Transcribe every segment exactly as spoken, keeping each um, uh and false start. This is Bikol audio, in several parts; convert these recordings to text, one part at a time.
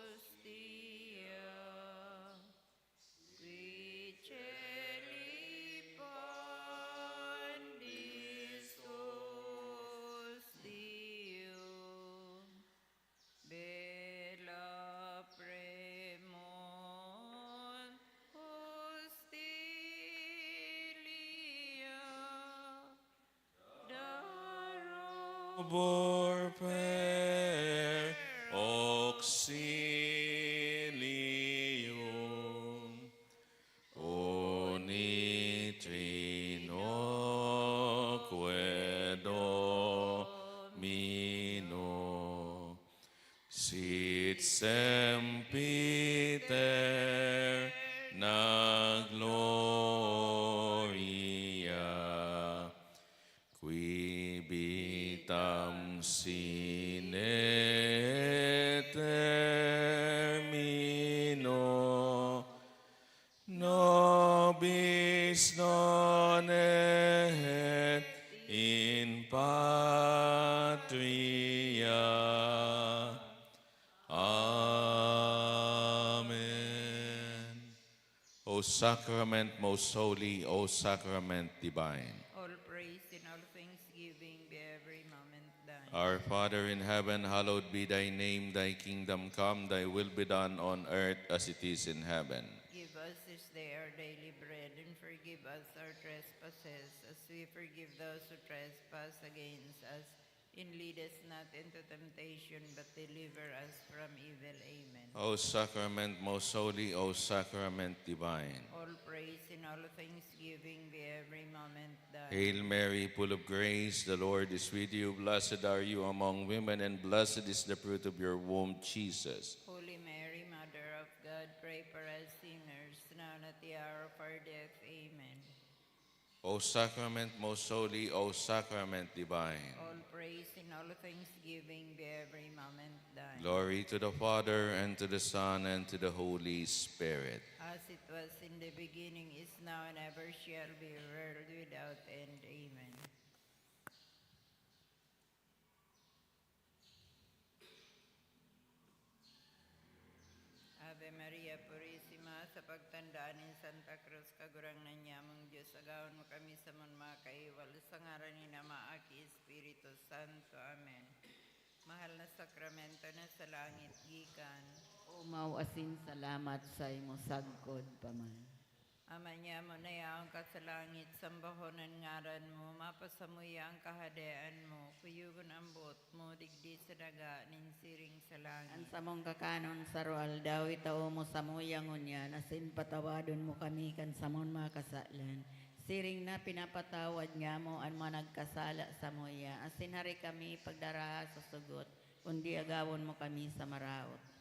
Hostia, qui caeli pandis hostium, bella premont hostilia, daror per auxilium, unitrinoque Domino, sit semper na gloria, qui vitam sine termino, nobis non et in patria. Amen. O sacrament most holy, O sacrament divine. All praise and all thanksgiving be every moment thine. Our Father in heaven, hallowed be thy name. Thy kingdom come, thy will be done on earth as it is in heaven. Give us this day our daily bread, and forgive us our trespasses, as we forgive those who trespass against us. And lead us not into temptation, but deliver us from evil. Amen. O sacrament most holy, O sacrament divine. All praise and all thanksgiving be every moment thine. Hail Mary, full of grace, the Lord is with you. Blessed are you among women, and blessed is the fruit of your womb, Jesus. Holy Mary, Mother of God, pray for us sinners, now and at the hour of our death. Amen. O sacrament most holy, O sacrament divine. All praise and all thanksgiving be every moment thine. Glory to the Father, and to the Son, and to the Holy Spirit. As it was in the beginning, is now, and ever shall be, world without end. Amen. Ave Maria Purisima, sa pagtanda nin Santa Cruz, Kagurangnan nyamong Dios, agawon mo kami samon mga kaiwal, sa ngaran ni Ama, Aki, Espiritu Santo. Amen. Mahal na sakramento na sa langit gikan. Omaw asin salamat saimo sagkod pa man. Ama nyamo na yaon ka sa langit, sambahon an ngaran mo, mapasamuya an kahadean mo, kuyogon an boot mo digdi sa daga nin siring sa langit. An samong kakanon sa aroaldaw, itao mo samuya ngunyan, asin patawadon mo kami kan samon mga kasalan, siring na pinapatawad nyamo an mga nagkasala samuya, asin hari kami pagdaraha sa sugot, kundi agawon mo kami sa maraot.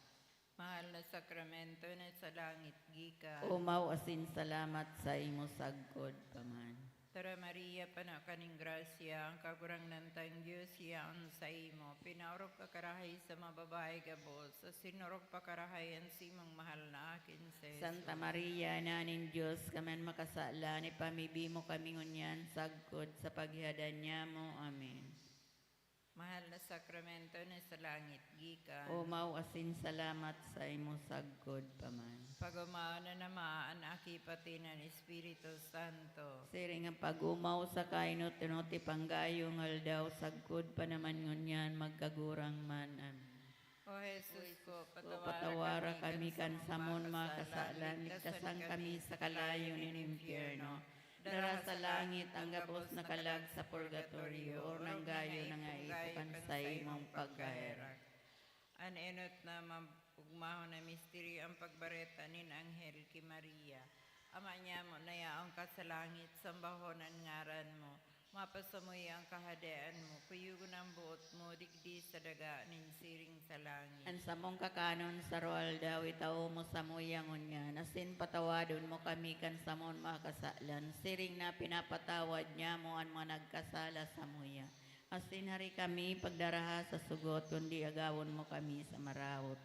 Mahal na sakramento na sa langit gikan. Omaw asin salamat saimo sagkod pa man. Tara, Maria, pano ka nin grasya, ang Kagurangnan tang Dios yaon saimo. Pinaorog ka karahay sa mga babayi gabos, asin orog pa karahay an simong mahal na aki, si Jesus. Santa Maria, Ina nin Dios, kami an makasalan, ipamibi mo kami ngunyan sagkod sa paghihadan nyamo. Amen. Mahal na sakramento na sa langit gikan. Omaw asin salamat saimo sagkod pa man. Pag-omaon na naman an Aki pati an Espiritu Santo. Siring an pag-omaw sa kainot-inot, ipanggayong aldaw, sagkod pa naman ngunyan, magkagurang man. Amen. O Jesus ko, patawara kami kan samon mga kasalan, ligtasan kami sa kalayo nin impyerno. Dara sa langit ang gabos na kalag sa purgatorio, orog na nga ipo kan saimong pagkaherak. An enot na maogmahon na misteryo, ang pagbareta nin anghel ki Maria. Ama nyamo na yaon ka sa langit, sambahon an ngaran mo. Mapasamuya an kahadean mo, kuyogon an boot mo digdi sa daga nin siring sa langit. An samong kakanon sa aroaldaw, itao mo samuya ngunyan, asin patawadon mo kami kan samon mga kasalan, siring na pinapatawad nyamo an mga nagkasala samuya. Asin hari kami pagdaraha sa sugot, kundi agawon mo kami sa maraot.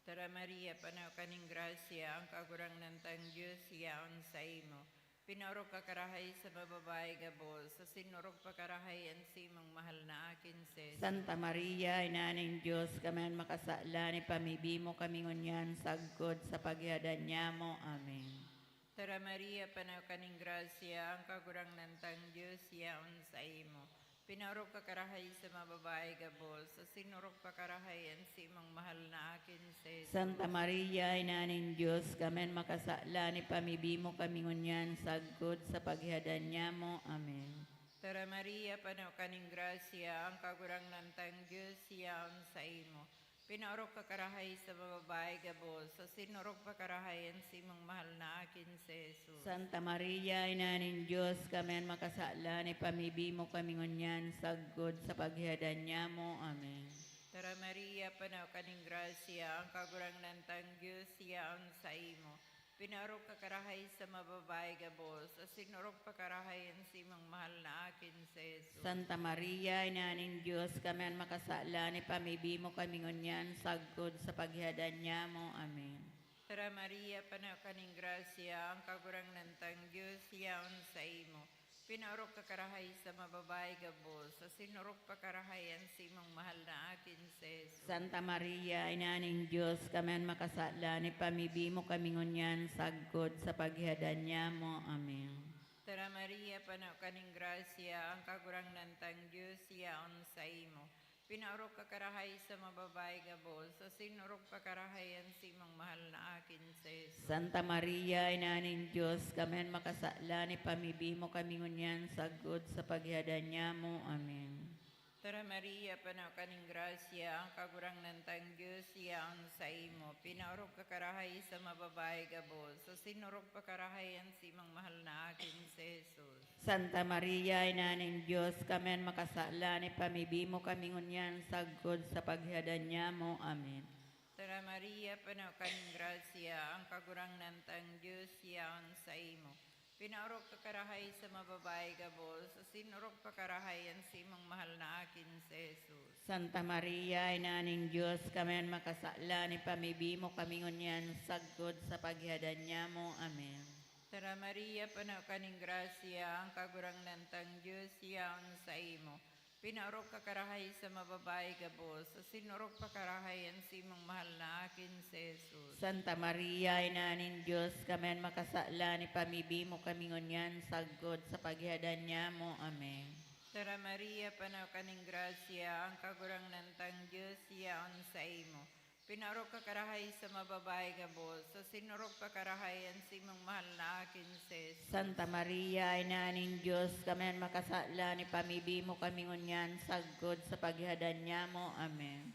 Tara, Maria, pano ka nin grasya, ang Kagurangnan tang Dios yaon saimo. Pinaorog ka karahay sa mga babayi gabos, asin orog pa karahay an simong mahal na akin si Jesus. Santa Maria, Ina nin Dios, kami an makasalan, ipamibi mo kami ngunyan sagkod sa paghihadan nyamo. Amen. Tara Maria, panaw ka nin grasya, ang Kagurangnan tang Dios yaon saimo. Pinaorog ka karahay sa mga babayi gabos, asin orog pa karahay an simong mahal na akin si Jesus. Santa Maria, Ina nin Dios, kami an makasalan, ipamibi mo kami ngunyan sagkod sa paghihadan nyamo. Amen. Tara Maria, panaw ka nin grasya, ang Kagurangnan tang Dios yaon saimo. Pinaorog ka karahay sa mga babayi gabos, asin orog pa karahay an simong mahal na akin si Jesus. Santa Maria, Ina nin Dios, kami an makasalan, ipamibi mo kami ngunyan sagkod sa paghihadan nyamo. Amen. Tara Maria, panaw ka nin grasya, ang Kagurangnan tang Dios yaon saimo. Pinaorog ka karahay sa mga babayi gabos, asin orog pa karahay an simong mahal na akin si Jesus. Santa Maria, Ina nin Dios, kami an makasalan, ipamibi mo kami ngunyan sagkod sa paghihadan nyamo. Amen. Tara Maria, panaw ka nin grasya, ang Kagurangnan tang Dios yaon saimo. Pinaorog ka karahay sa mga babayi gabos, asin orog pa karahay an simong mahal na akin si Jesus. Santa Maria, Ina nin Dios, kami an makasalan, ipamibi mo kami ngunyan sagkod sa paghihadan nyamo. Amen. Tara Maria, panaw ka nin grasya, ang Kagurangnan tang Dios yaon saimo. Pinaorog ka karahay sa mga babayi gabos, asin orog pa karahay an simong mahal na akin si Jesus. Santa Maria, Ina nin Dios, kami an makasalan, ipamibi mo kami ngunyan sagkod sa paghihadan nyamo. Amen. Tara Maria, panaw ka nin grasya, ang Kagurangnan tang Dios yaon saimo. Pinaorog ka karahay sa mga babayi gabos, asin orog pa karahay an simong mahal na akin si Jesus. Santa Maria, Ina nin Dios, kami an makasalan, ipamibi mo kami ngunyan sagkod sa paghihadan nyamo. Amen. Tara Maria, panaw ka nin grasya, ang Kagurangnan tang Dios yaon saimo. Pinaorog ka karahay sa mga babayi gabos, asin orog pa karahay an simong mahal na akin si Jesus. Santa Maria, Ina nin Dios, kami an makasalan, ipamibi mo kami ngunyan sagkod sa paghihadan nyamo. Amen. Tara Maria, panaw ka nin grasya, ang Kagurangnan tang Dios yaon saimo. Pinaorog ka karahay sa mga babayi gabos, asin orog pa karahay an simong mahal na akin si Jesus. Santa Maria, Ina nin Dios, kami an makasalan, ipamibi mo kami ngunyan sagkod sa paghihadan nyamo. Amen. Tara Maria, panaw ka nin grasya, ang Kagurangnan tang Dios yaon saimo. Pinaorog ka karahay sa mga babayi gabos, asin orog pa karahay an simong mahal na akin si Jesus. Santa Maria, Ina nin Dios, kami an makasalan, ipamibi mo kami ngunyan sagkod sa paghihadan nyamo. Amen.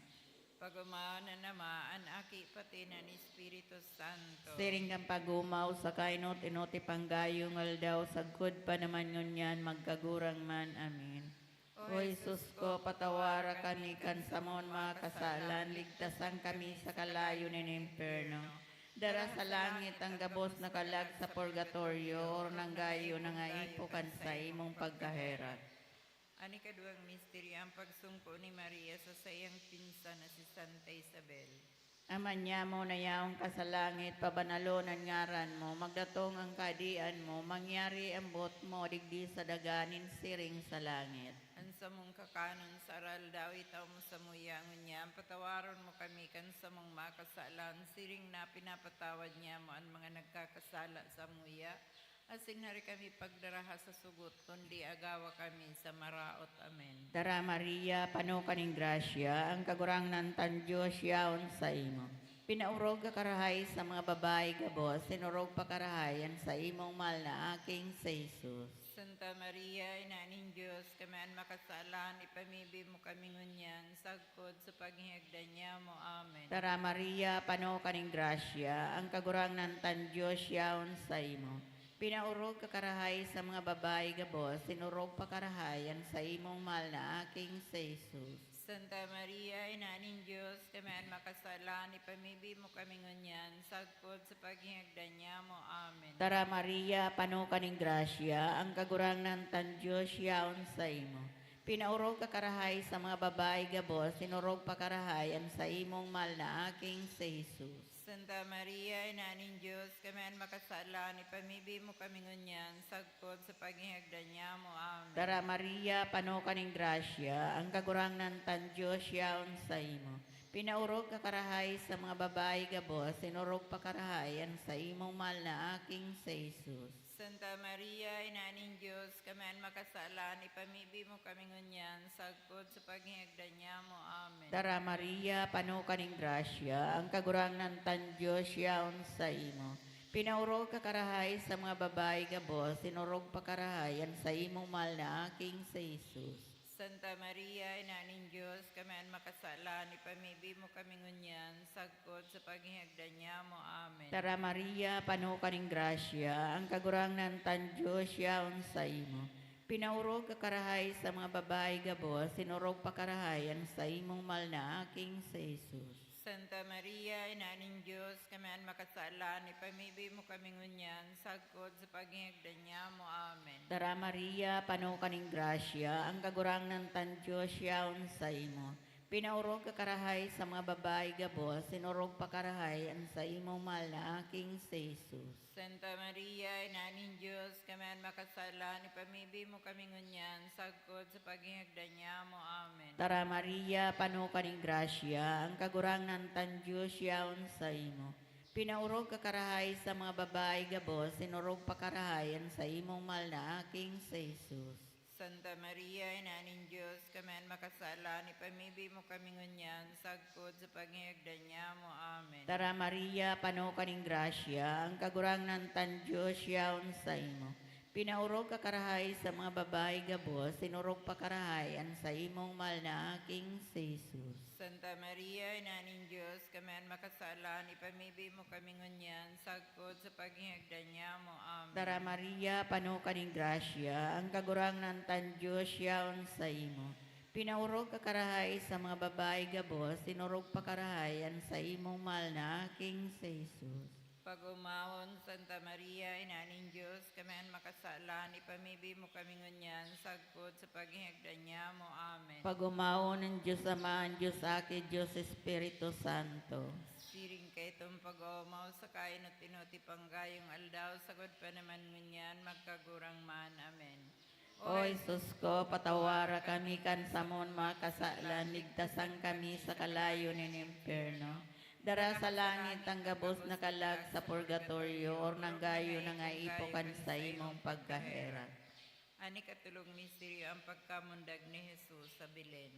Pag-omawon an Ama, an Aki, pati an Espiritu Santo. Siring kan pag-omaw sa kainot-inot ipanggayo nga aldaw, sagkod pa naman ngunyan, magkagurang man. Amen. O Jesus ko, patawara kami kan samon mga kasalan, ligtasan kami sa kalayo nin impyerno. Dara sa langit an gabos na kalag sa purgatorio, orog nanggayo nangaipo kan saimong pagkaherak. An ikaduwang misteryo, an pagsungko ni Maria sa saiyang pinsan na si Santa Isabel. Ama nyamo na yaon ka sa langit, pabanalon an ngaran mo, magdatong an kahadean mo, mangyari an boot mo digdi sa daga nin siring sa langit. An samong kakanon sa aroaldaw, itao mo samuya ngunyan, patawaron mo kami kan samong mga kasalan, siring na pinapatawad nyamo an mga nagkakasala samuya. Asin hari kami pagdaraha sa sugot, kundi agawa kami sa maraot. Amen. Dara Maria, pano ka nin grasya, ang Kagurangnan tan Dios yaon saimo. Pinaorog ka karahay sa mga babayi gabos, asin orog pa karahay an saimong mahal na Aking si Jesus. Santa Maria, Ina nin Dios, kami an makasalan, ipamibi mo kami ngunyan, sagkod sa paghihagdan nyamo. Amen. Dara Maria, pano ka nin grasya, ang Kagurangnan tan Dios yaon saimo. Pinaorog ka karahay sa mga babayi gabos, asin orog pa karahay an saimong mahal na Aking si Jesus. Santa Maria, Ina nin Dios, kami an makasalan, ipamibi mo kami ngunyan, sagkod sa paghihagdan nyamo. Amen. Dara Maria, pano ka nin grasya, ang Kagurangnan tan Dios yaon saimo. Pinaorog ka karahay sa mga babayi gabos, asin orog pa karahay an saimong mahal na Aking si Jesus. Santa Maria, Ina nin Dios, kami an makasalan, ipamibi mo kami ngunyan, sagkod sa paghihagdan niamo. Amen. Tara Maria, pano ka ning grasya, ang Kagurangnan tan Dios yaon saimo. Pinaorog ka karahay sa mga babayi gabos, asin orog pa karahay an saimong mahal na aking si Jesus. Santa Maria, Ina nin Dios, kami an makasalan, ipamibi mo kami ngunyan, sagkod sa paghihagdan niamo. Amen. Tara Maria, pano ka ning grasya, ang Kagurangnan tan Dios yaon saimo. Pinaorog ka karahay sa mga babayi gabos, asin orog pa karahay an saimong mahal na aking si Jesus. Santa Maria, Ina nin Dios, kami an makasalan, ipamibi mo kami ngunyan, sagkod sa paghihagdan niamo. Amen. Tara Maria, pano ka ning grasya, ang Kagurangnan tan Dios yaon saimo. Pinaorog ka karahay sa mga babayi gabos, asin orog pa karahay an saimong mahal na aking si Jesus. Santa Maria, Ina nin Dios, kami an makasalan, ipamibi mo kami ngunyan, sagkod sa paghihagdan niamo. Amen. Tara Maria, pano ka ning grasya, ang Kagurangnan tan Dios yaon saimo. Pinaorog ka karahay sa mga babayi gabos, asin orog pa karahay an saimong mahal na aking si Jesus. Santa Maria, Ina nin Dios, kami an makasalan, ipamibi mo kami ngunyan, sagkod sa paghihagdan niamo. Amen. Tara Maria, pano ka ning grasya, ang Kagurangnan tan Dios yaon saimo. Pinaorog ka karahay sa mga babayi gabos, asin orog pa karahay an saimong mahal na aking si Jesus. Santa Maria, Ina nin Dios, kami an makasalan, ipamibi mo kami ngunyan, sagkod sa paghihagdan niamo. Amen. Tara Maria, pano ka ning grasya, ang Kagurangnan tan Dios yaon saimo. Pinaorog ka karahay sa mga babayi gabos, asin orog pa karahay an saimong mahal na aking si Jesus. Santa Maria, Ina nin Dios, kami an makasalan, ipamibi mo kami ngunyan, sagkod sa paghihagdan niamo. Amen. Tara Maria, pano ka ning grasya, ang Kagurangnan tan Dios yaon saimo. Pinaorog ka karahay sa mga babayi gabos, asin orog pa karahay an saimong mahal na aking si Jesus. Pag-omawon, Santa Maria, Ina nin Dios, kami an makasalan, ipamibi mo kami ngunyan, sagkod sa paghihagdan niamo. Amen. Pag-omawon an Dios Ama, an Dios Aki, Dios Espiritu Santo. Siring kaitong pag-oomaw sa kainot-inoti panggayong aldaw, sagkod pa naman ngunyan, magkagurang man. Amen. O Jesus ko, patawara kami kan samon mga kasalan, ligtasan kami sa kalayo nin impyerno. Dara sa langit ang gabos na kalag sa purgatorio, orog na gayo na nga ipo kan saimong pagkaherak. An ikatolong misteryo, ang pagkamundag ni Jesus sa Belen.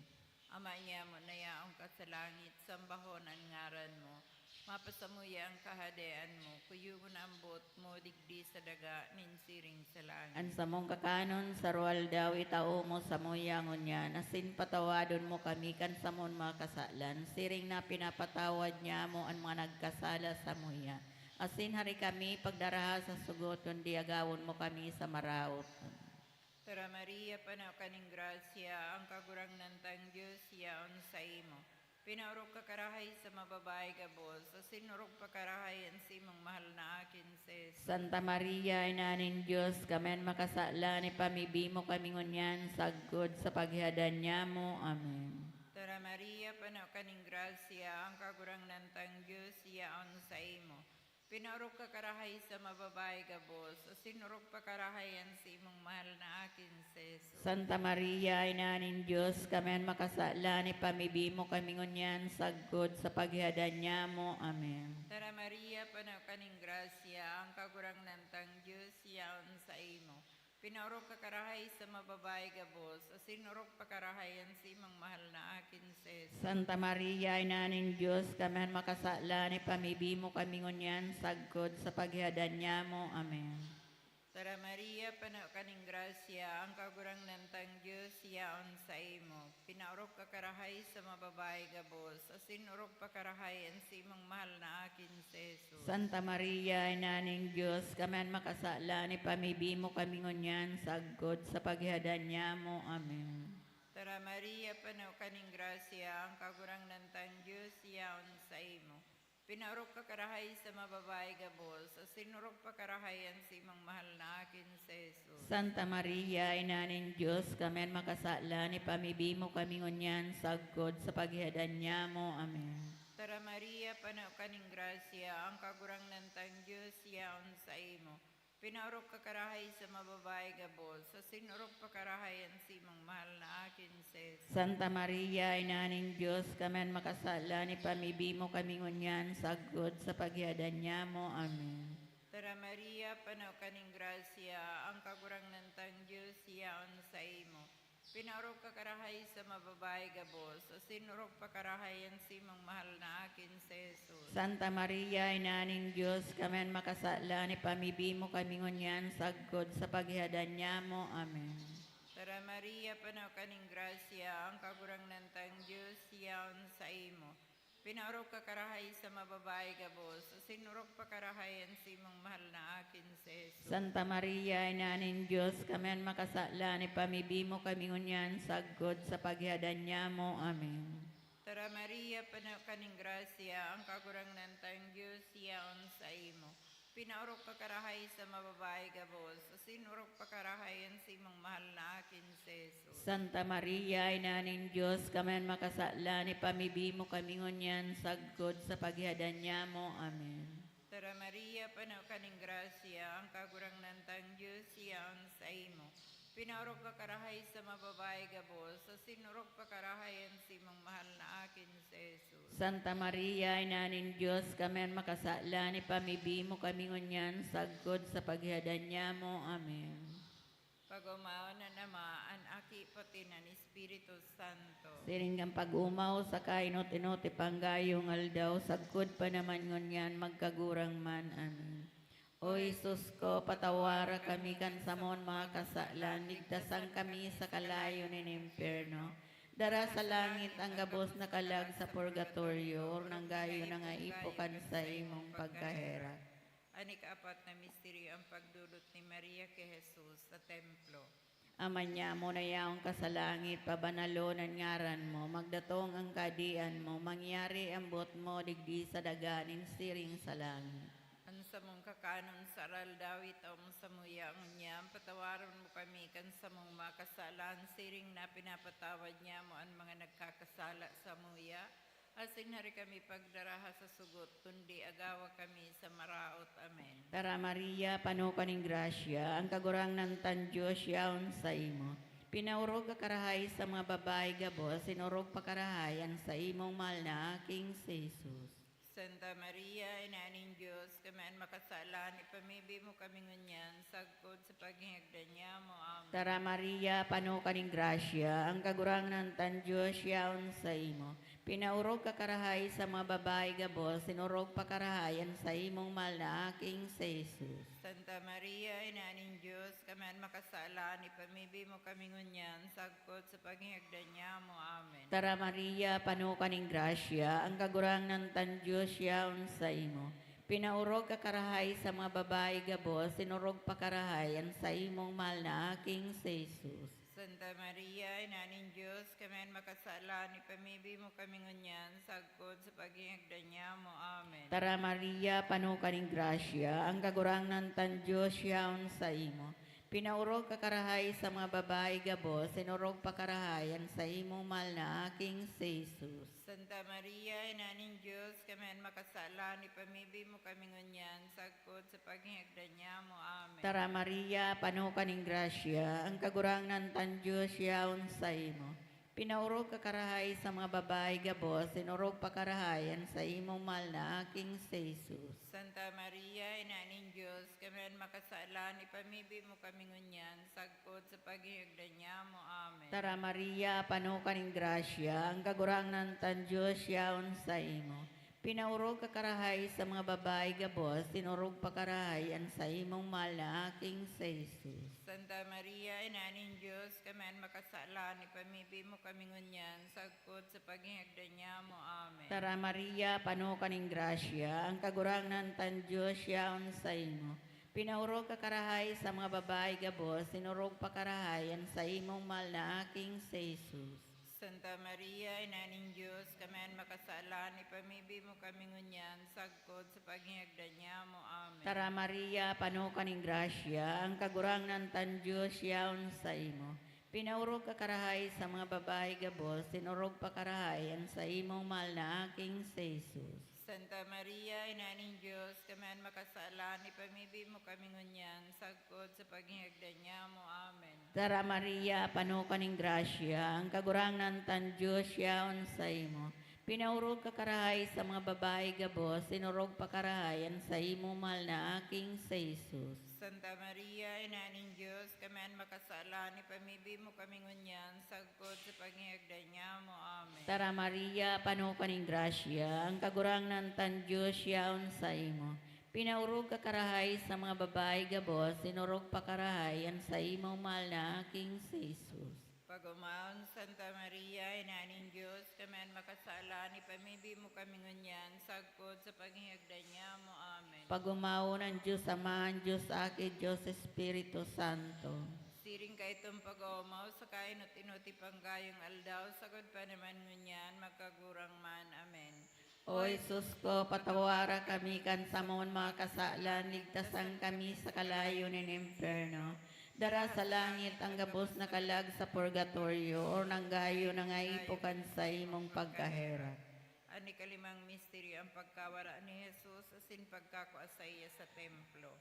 Ama niamo na yaon ka sa langit, sambahon an ngaran mo. Mapasamuya an kahadean mo, kuyogon an boot mo digdi sa daga nin siring sa langit. An samong kakanon sa aroaldaw itao mo samuya ngunyan, asin patawadon mo kami kan samon mga kasalan, siring na pinapatawad nyamo an mga nagkasala samuya. Asin hari kami pagdaraha sa sugot, kundi agawon mo kami sa maraot. Tara Maria, pano ka nin grasya, ang Kagurangnan tang Dios yaon saimo. Pinaorog ka karahay sa mga babayi gabos, asin orog pa karahay an saimong mahal na akin si Jesus. Santa Maria, Ina nin Dios, kami an makasalan, ipamibi mo kami ngunyan sagkod sa paghihadan nyamo. Amen. Tara Maria, pano ka nin grasya, ang Kagurangnan tang Dios yaon saimo. Pinaorog ka karahay sa mga babayi gabos, asin orog pa karahay an saimong mahal na akin si Jesus. Santa Maria, Ina nin Dios, kami an makasalan, ipamibi mo kami ngunyan sagkod sa paghihadan nyamo. Amen. Tara Maria, pano ka nin grasya, ang Kagurangnan tang Dios yaon saimo. Pinaorog ka karahay sa mga babayi gabos, asin orog pa karahay an saimong mahal na akin si Jesus. Santa Maria, Ina nin Dios, kami an makasalan, ipamibi mo kami ngunyan sagkod sa paghihadan nyamo. Amen. Tara Maria, pano ka nin grasya, ang Kagurangnan tang Dios yaon saimo. Pinaorog ka karahay sa mga babayi gabos, asin orog pa karahay an saimong mahal na akin si Jesus. Santa Maria, Ina nin Dios, kami an makasalan, ipamibi mo kami ngunyan sagkod sa paghihadan nyamo. Amen. Tara Maria, pano ka nin grasya, ang Kagurangnan tang Dios yaon saimo. Pinaorog ka karahay sa mga babayi gabos, asin orog pa karahay an saimong mahal na akin si Jesus. Santa Maria, Ina nin Dios, kami an makasalan, ipamibi mo kami ngunyan sagkod sa paghihadan nyamo. Amen. Tara Maria, pano ka nin grasya, ang Kagurangnan tang Dios yaon saimo. Pinaorog ka karahay sa mga babayi gabos, asin orog pa karahay an simong mahal na aki na si Jesus. Santa Maria, Ina nin Dios, kami an makasalan, ipamibi mo kami ngunyan sagkod sa paghihadan nyamo. Amen. Tara Maria, pano ka nin grasya, ang Kagurangnan tang Dios yaon saimo. Pinaorog ka karahay sa mga babayi gabos, asin orog pa karahay an simong mahal na aki na si Jesus. Santa Maria, Ina nin Dios, kami an makasalan, ipamibi mo kami ngunyan sagkod sa paghihadan nyamo. Amen. Tara Maria, pano ka nin grasya, ang Kagurangnan tang Dios yaon saimo. Pinaorog ka karahay sa mga babayi gabos, asin orog pa karahay an simong mahal na aki na si Jesus. Santa Maria, Ina nin Dios, kami an makasalan, ipamibi mo kami ngunyan sagkod sa paghihadan nyamo. Amen. Tara Maria, pano ka nin grasya, ang Kagurangnan tang Dios yaon saimo. Pinaorog ka karahay sa mga babayi gabos, asin orog pa karahay an simong mahal na aki na si Jesus. Santa Maria, Ina nin Dios, kami an makasalan, ipamibi mo kami ngunyan sagkod sa paghihadan nyamo. Amen. Tara Maria, pano ka nin grasya, ang Kagurangnan tang Dios yaon saimo. Pinaorog ka karahay sa mga babayi gabos, asin orog pa karahay an simong mahal na aki na si Jesus. Santa Maria, Ina nin Dios, kami an makasalan, ipamibi mo kami ngunyan sagkod sa paghihadan nyamo. Amen. Pag-omawon an Ama, an Aki, pati an Espiritu Santo. Siring kan pag-omaw sa kainot-inot, ipanggayong aldaw, sagkod pa naman ngunyan, magkagurang man. Amen. O Jesus ko, patawara kami kan samon mga kasalan, ligtasan kami sa kalayo nin impyerno. Dara sa langit ang gabos na kalag sa purgatorio, orog nang gayo nangaipo kan saimong pagkaherak. An ikaapat na misteryo, ang pagdulot ni Maria ki Jesus sa templo. Ama nyamo na yaon ka sa langit, pabanalon an ngaran mo, magdatong an kahadean mo, mangyari an boot mo digdi sa daga nin siring sa langit. An samong kakanon sa aroaldaw, itao mo samuya ngunyan, patawaron mo kami kan samong mga kasalan, siring na pinapatawad nyamo an mga nagkakasala samuya. Asin hari kami pagdaraha sa sugot, kundi agawa kami sa maraot. Amen. Tara Maria, pano ka nin grasya, ang Kagurangnan tan Dios yaon saimo. Pinaorog ka karahay sa mga babayi gabos, asin orog pa karahay an saimong mahal na aking si Jesus. Santa Maria, Ina nin Dios, kami an makasalan, ipamibi mo kami ngunyan, sagkod sa paghingagdan nyamo. Amen. Tara Maria, pano ka nin grasya, ang Kagurangnan tan Dios yaon saimo. Pinaorog ka karahay sa mga babayi gabos, asin orog pa karahay an saimong mahal na aking si Jesus. Santa Maria, Ina nin Dios, kami an makasalan, ipamibi mo kami ngunyan, sagkod sa paghingagdan nyamo. Amen. Tara Maria, pano ka nin grasya, ang Kagurangnan tan Dios yaon saimo. Pinaorog ka karahay sa mga babayi gabos, asin orog pa karahay an saimong mahal na aking si Jesus. Santa Maria, Ina nin Dios, kami an makasalan, ipamibi mo kami ngunyan, sagkod sa paghingagdan nyamo. Amen. Tara Maria, pano ka nin grasya, ang Kagurangnan tan Dios yaon saimo. Pinaorog ka karahay sa mga babayi gabos, asin orog pa karahay an saimong mahal na aking si Jesus. Santa Maria, Ina nin Dios, kami an makasalan, ipamibi mo kami ngunyan, sagkod sa paghingagdan nyamo. Amen. Tara Maria, pano ka nin grasya, ang Kagurangnan tan Dios yaon saimo. Pinaorog ka karahay sa mga babayi gabos, asin orog pa karahay an saimong mahal na aking si Jesus. Santa Maria, Ina nin Dios, kami an makasalan, ipamibi mo kami ngunyan, sagkod sa paghingagdan nyamo. Amen. Tara Maria, pano ka nin grasya, ang Kagurangnan tan Dios yaon saimo. Pinaorog ka karahay sa mga babayi gabos, asin orog pa karahay an saimong mahal na aking si Jesus. Santa Maria, Ina nin Dios, kami an makasalan, ipamibi mo kami ngunyan, sagkod sa paghingagdan nyamo. Amen. Tara Maria, pano ka nin grasya, ang Kagurangnan tan Dios yaon saimo. Pinaorog ka karahay sa mga babayi gabos, asin orog pa karahay an saimong mahal na aking si Jesus. Santa Maria, Ina nin Dios, kami an makasalan, ipamibi mo kami ngunyan, sagkod sa paghingagdan nyamo. Amen. Tara Maria, pano ka nin grasya, ang Kagurangnan tan Dios yaon saimo. Pinaorog ka karahay sa mga babayi gabos, asin orog pa karahay an saimong mahal na Aking si Jesus. Santa Maria, Ina nin Dios, kami an makasalan, ipamibi mo kami ngunyan, sagkod sa paghingagdan niamo. Amen. Tara Maria, pano ka nin grasya, ang Kagurangnan tang Dios yaon saimo. Pinaorog ka karahay sa mga babayi gabos, asin orog pa karahay an saimong mahal na Aking si Jesus. Santa Maria, Ina nin Dios, kami an makasalan, ipamibi mo kami ngunyan, sagkod sa paghingagdan niamo. Amen. Tara Maria, pano ka nin grasya, ang Kagurangnan tang Dios yaon saimo. Pinaorog ka karahay sa mga babayi gabos, asin orog pa karahay an saimong mahal na Aking si Jesus. Pag-omawon, Santa Maria, Ina nin Dios, kami an makasalan, ipamibi mo kami ngunyan, sagkod sa paghingagdan niamo. Amen. Pag-omawon an Dios Ama, an Dios Aki, Dios Espiritu Santo. Siring kaitong pag-oomaw sa kainot-inoti panggayong aldaw, sagkod pa naman ngunyan, magkagurang man. Amen. O Jesus ko, patawara kami kan samon mga kasalan, ligtasan kami sa kalayo nin impyerno. Dara sa langit ang gabos na kalag sa purgatorio, o nanggayo na nga ipo kan saimong pagkaherak. An ikalimang misteryo, ang pagkawara ni Jesus asin pagkakua saiya sa templo.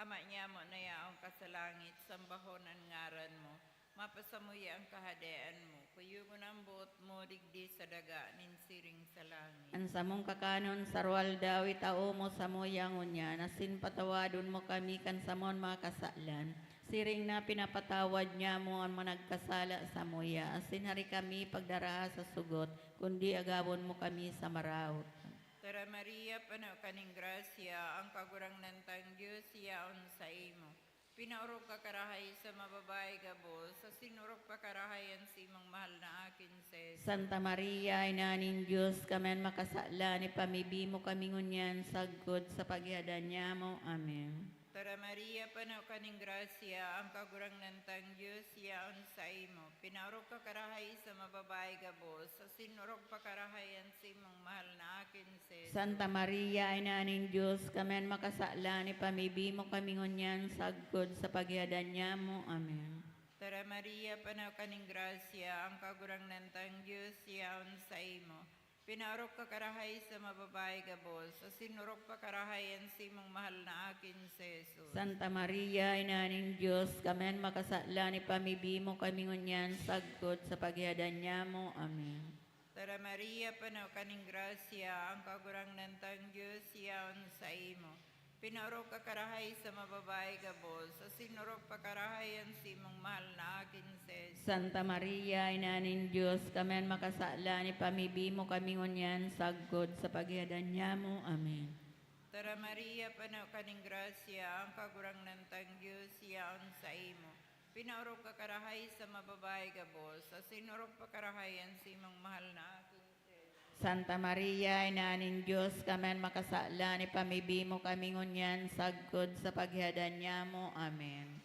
Ama niamo na yaon ka sa langit, sambahon an ngaran mo. Mapasamuya an kahadean mo. Kuyogon an boot mo digdi sa daga nin siring sa langit. An samong kakanon sa aroaldaw itao mo samuya ngunyan, asin patawadon mo kami kan samon mga kasalan, siring na pinapatawad niamo an mga nagkasala samuya, asin hari kami pagdaraha sa sugot, kundi agawon mo kami sa maraot. Tara Maria, pano ka nin grasya, ang Kagurangnan tang Dios yaon saimo. Pinaorog ka karahay sa mga babayi gabos, asin orog pa karahay an saimong mahal na Aking si Jesus. Santa Maria, Ina nin Dios, kami an makasalan, ipamibi mo kami ngunyan sagkod sa paghihadan niamo. Amen. Tara Maria, pano ka nin grasya, ang Kagurangnan tang Dios yaon saimo. Pinaorog ka karahay sa mga babayi gabos, asin orog pa karahay an saimong mahal na Aking si Jesus. Santa Maria, Ina nin Dios, kami an makasalan, ipamibi mo kami ngunyan sagkod sa paghihadan niamo. Amen. Tara Maria, pano ka nin grasya, ang Kagurangnan tang Dios yaon saimo. Pinaorog ka karahay sa mga babayi gabos, asin orog pa karahay an saimong mahal na Aking si Jesus. Santa Maria, Ina nin Dios, kami an makasalan, ipamibi mo kami ngunyan sagkod sa paghihadan niamo. Amen. Tara Maria, pano ka nin grasya, ang Kagurangnan tang Dios yaon saimo. Pinaorog ka karahay sa mga babayi gabos, asin orog pa karahay an saimong mahal na Aking si Jesus. Santa Maria, Ina nin Dios, kami an makasalan, ipamibi mo kami ngunyan sagkod sa paghihadan niamo. Amen. Tara Maria, pano ka nin grasya, ang Kagurangnan tang Dios yaon saimo. Pinaorog ka karahay sa mga babayi gabos, asin orog pa karahay an saimong mahal na Aking si Jesus. Santa Maria, Ina nin Dios, kami an makasalan, ipamibi mo kami ngunyan sagkod sa paghihadan niamo. Amen.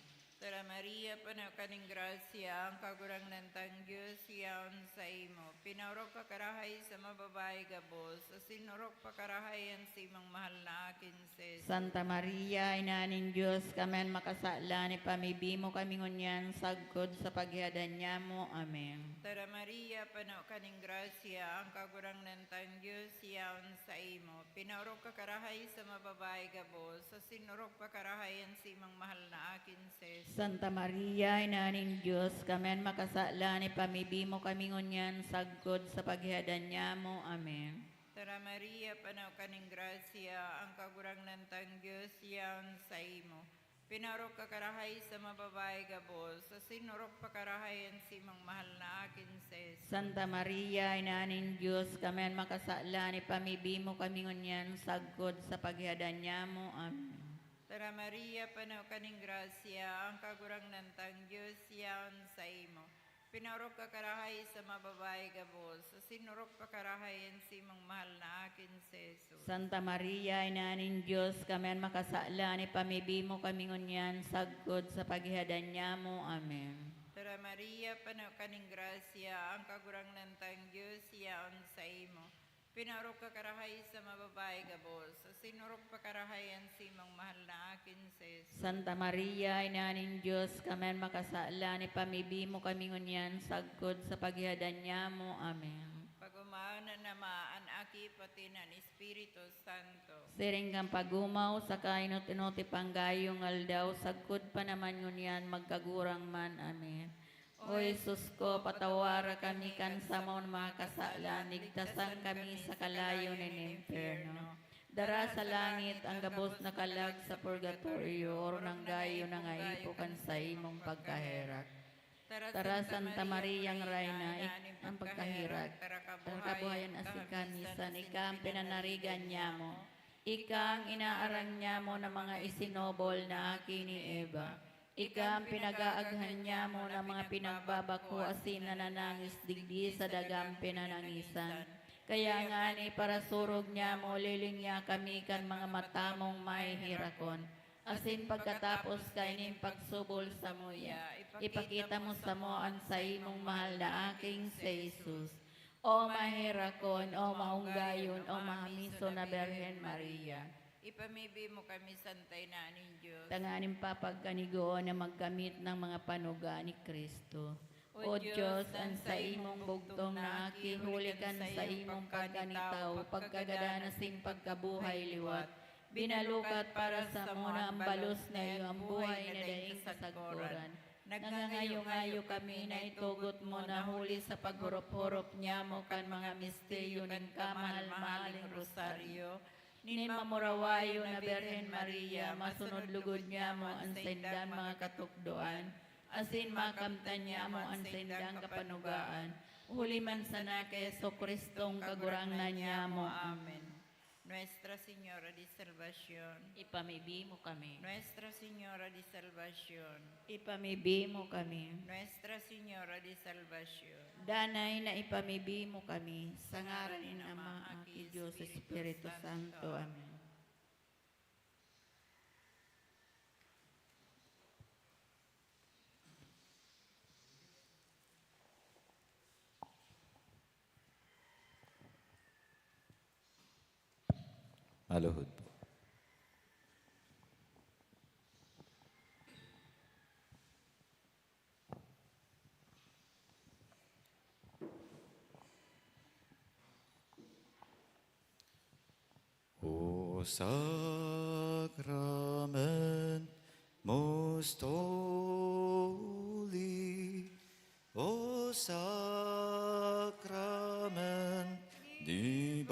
Tara Maria, pano ka nin grasya, ang Kagurangnan tang Dios yaon saimo. Pinaorog ka karahay sa mga babayi gabos, asin orog pa karahay an saimong mahal na Aking si Jesus. Santa Maria, Ina nin Dios, kami an makasalan, ipamibi mo kami ngunyan sagkod sa paghihadan niamo. Amen. Tara Maria, pano ka nin grasya, ang Kagurangnan tang Dios yaon saimo. Pinaorog ka karahay sa mga babayi gabos, asin orog pa karahay an saimong mahal na Aking si Jesus. Santa Maria, Ina nin Dios, kami an makasalan, ipamibi mo kami ngunyan sagkod sa paghihadan niamo. Amen. Tara Maria, pano ka nin grasya, ang Kagurangnan tang Dios yaon saimo. Pinaorog ka karahay sa mga babayi gabos, asin orog pa karahay an saimong mahal na Aking si Jesus. Santa Maria, Ina nin Dios, kami an makasalan, ipamibi mo kami ngunyan sagkod sa paghihadan niamo. Amen. Tara Maria, pano ka nin grasya, ang Kagurangnan tang Dios yaon saimo. Pinaorog ka karahay sa mga babayi gabos, asin orog pa karahay an saimong mahal na Aking si Jesus. Santa Maria, Ina nin Dios, kami an makasalan, ipamibi mo kami ngunyan sagkod sa paghihadan niamo. Amen. Tara Maria, pano ka nin grasya, ang Kagurangnan tang Dios yaon saimo. Pinaorog ka karahay sa mababae gabos, asin orog pa karahay an simong mahal na akin si Jesus. Santa Maria, Ina nin Dios, kami an makasalan, ipamibi mo kami ngunyan sagkod sa paghihadan nyamo. Amen. Pag-omaw na nama an Aki, pati na an Espiritu Santo. Siring kan pag-omaw, sa kainot-inot ipang gayong aldaw, sagkod pa naman ngunyan, magkagurang man. Amen. O Jesus ko, patawara kami kan samon mga kasalan, ligtasan kami sa kalayo nin impyerno. Dara sa langit an gabos na kalag sa purgatorio, orog nang gayo nangaipo kan saimong pagkaherak. Tara, Santa Mariang Rayna, ik-, an pagkaherak, an kabuhayan asin kamisan, ika an pinanarigan nyamo. Ika an inaarang nyamo na mga isinobol na aki ni Eva. Ika an pinag-aaghan nyamo na mga pinagbabako asin nananangis digdi sa dagang pinanangisan. Kaya ngani, parasurog nyamo, lilingya kami kan mga mata mong maheherakon. Asin pagkatapos kaining pagsubol samuya, ipakita mo samo an saimong mahal na aking si Jesus. O maherakon, o maunggayon, o mahamiso na Birhen Maria. Ipamibi mo kami, Santa Ina nin Dios, tanganing papagkanigoon na magkamit ng mga panuga ni Cristo. O Dios, an saimong bugtong na aki, huli kan saimong pagkanitawo, pagkagadan asin pagkabuhay liwat, binalukat para samo na an balos na iyo an buhay na daing kasagkoran. Nagngangayo-ngayo kami na itugot mo na huli sa paghurop-hurop nyamo kan mga misteryo nin kamahal-mahaling rosaryo nin mamurawayon na Birhen Maria, masunod lugod nyamo an saindang mga katukdoan, asin makamtan nyamo an saindang kapanugaan, huli man sana ki Jesu-Cristong Kagurangnan nyamo. Amen. Nuestra Señora de Salvacion. Ipamibi mo kami. Nuestra Señora de Salvacion. Ipamibi mo kami. Nuestra Señora de Salvacion. Danay na ipamibi mo kami, sa ngaran nin Ama, Aki, Dios, Espiritu Santo. Amen. Maluhod po. O sacrament most holy, O sacrament divine,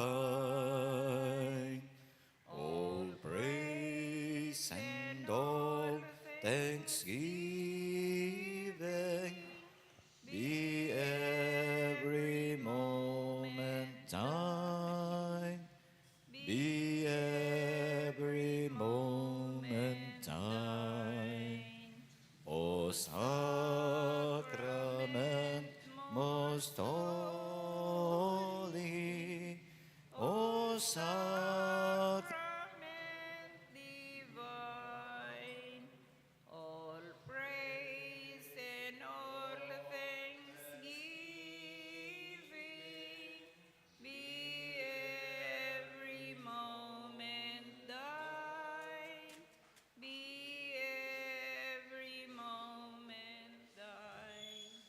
all praise and all thanksgiving be every moment thine. Be every moment thine, O sacrament most holy, O sacrament divine. All praise and all thanksgiving be every moment thine, be every moment thine.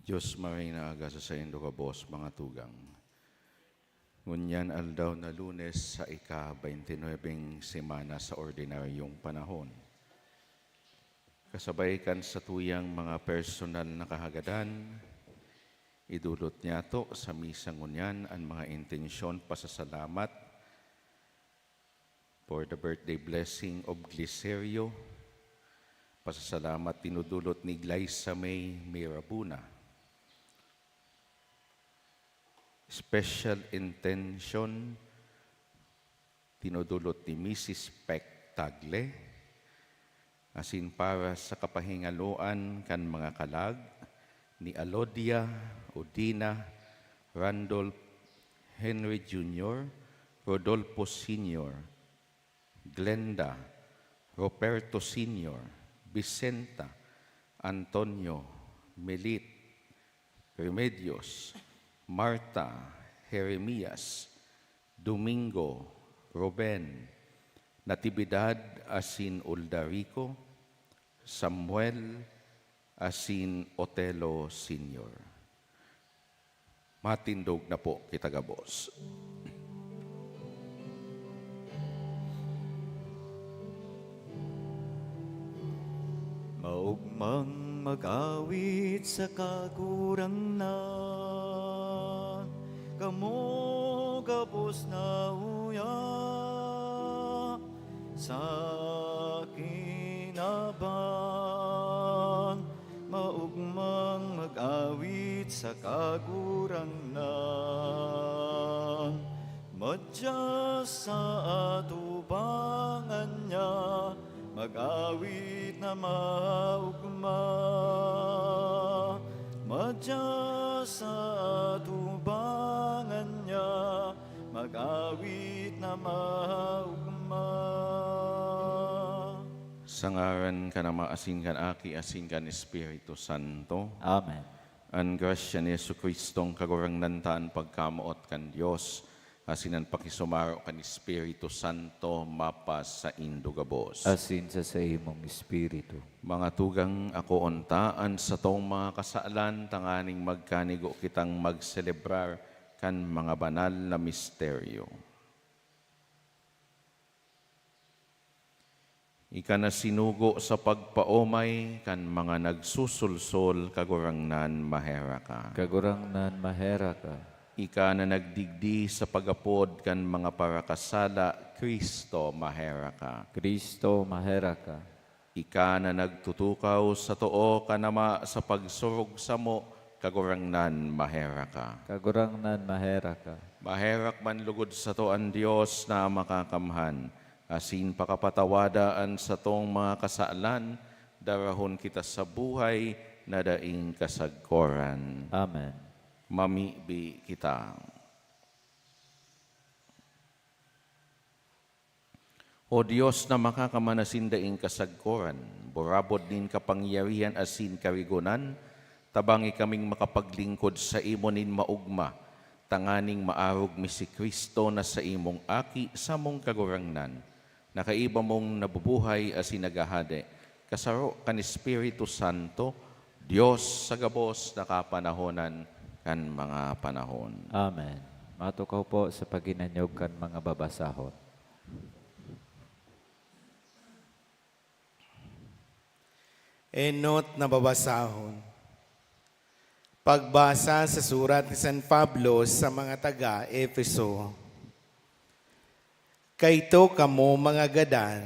Diyos, maray na aga sa saindo gabos, mga tugang. Ngunyan aldaw na Lunes sa ika-baynte nuebeng semana sa ordinaryong panahon. Kasabay kan satuyang mga personal na kahagadan, idulot niyato sa misa ngunyan an mga intensyon pasasalamat For the birthday blessing of Glicerio, pasasalamat dinudulot ni Glyza May Mirabuna. Special intention, dinudulot ni Misis Peck Tagle, asin para sa kapahingaloan kan mga kalag ni Alodia, Odina, Randolph, Henry Junior, Rodolfo Senior, Glenda, Roberto Senior, Vicenta, Antonio, Melit, Remedios, Marta, Jeremias, Domingo, Ruben, Natividad asin Uldarico, Samuel, asin Otelo Senior. Matindog na po kita gabos. Maugmang mag-awit sa Kagurangnan, kamo gabos na uya sa kinaban, maugmang mag-awit sa Kagurangnan. Madya sa atubangan niya, mag-awit na maugma. Madya sa atubangan niya, mag-awit na maugma. Sa ngaran kan Ama, asin kan Aki, asin kan Espiritu Santo. Amen. An grasya ni Jesu-Cristong Kagurangnan ta, an pagkamoot kan Dios, asin an pakisumaro kan Espiritu Santo mapasaindo gabos. Asin sa saimong espiritu. Mga tugang, akoon ta an satong mga kasalan tanganing magkanigo kitang magselebrar kan mga banal na misteryo. Ika na sinugo sa pagpaomay kan mga nagsusulsol, Kagurangnan, maheraka. Kagurangnan, maheraka. Ika na nagdigdi sa pag-apod kan mga parakasala, Cristo, maheraka. Cristo, maheraka. Ika na nagtutukaw sa too kan Ama sa pagsurog samo, Kagurangnan, maheraka. Kagurangnan, maheraka. Maherak man lugod sato an Dios na Makakamhan, asin pakapatawada an satong mga kasalan, darahon kita sa buhay na daing kasagkoran. Amen. Mamibi kita. O Dios na Makakamhan asin daing kasagkoran, burabod nin kapangyarihan asin karigonan, tabangi kaming makapaglingkod saimo nin maogma, tanganing maarog mi si Cristo na saimong Aki, samong Kagurangnan, na kaiba mong nabubuhay asin naghahade, kasaro kan Espiritu Santo, Dios sa gabos na kapanahonan kan mga panahon. Amen. Matukaw po sa paghinanyog kan mga babasahon. Enot na babasahon. Pagbasa sa surat ni San Pablo sa mga taga Efeso. Kaito kamo, mga gadan,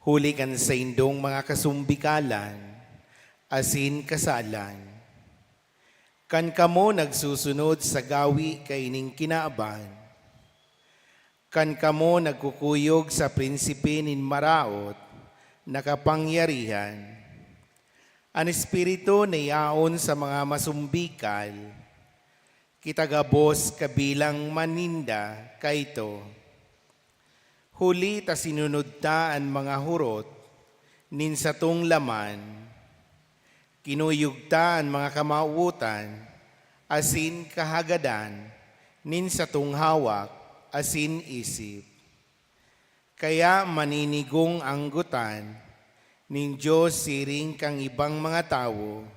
huli kan saindong mga kasumbikalan asin kasalan. Kan kamo nagsusunod sa gawi kaining kinaban, kan kamo nagkukuyog sa prinsipe nin maraot na kapangyarihan, an espiritu na yaon sa mga masumbikal, kita gabos kabilang man ninda kaito. Huli ta sinunod ta an mga hurot nin satong laman, kinuyog ta an mga kamawotan asin kahagadan nin satong hawak asin isip. Kaya maninigong anggotan nin Dios siring kan ibang mga tawo.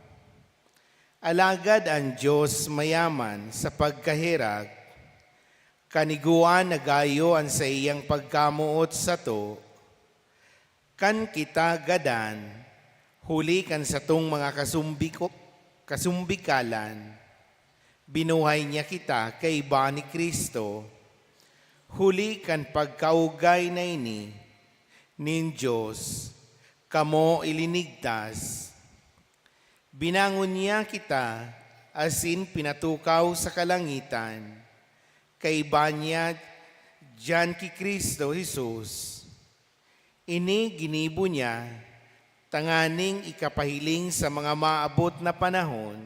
Alagad an Dios mayaman sa pagkaherak, kanigoan na gayo an saiyang pagkamoot sato. Kan kita gadan, huli kan satong mga kasumbiko-, kasumbikalan, binuhay niya kita kaiba ni Cristo. Huli kan pagkaugay na ini nin Dios, kamo ilinigtas. Binangon niya kita asin pinatukaw sa kalangitan, kaiba niya diyan ki Cristo Jesus. Ini ginibo niya tanganing ikapahiling sa mga maabot na panahon,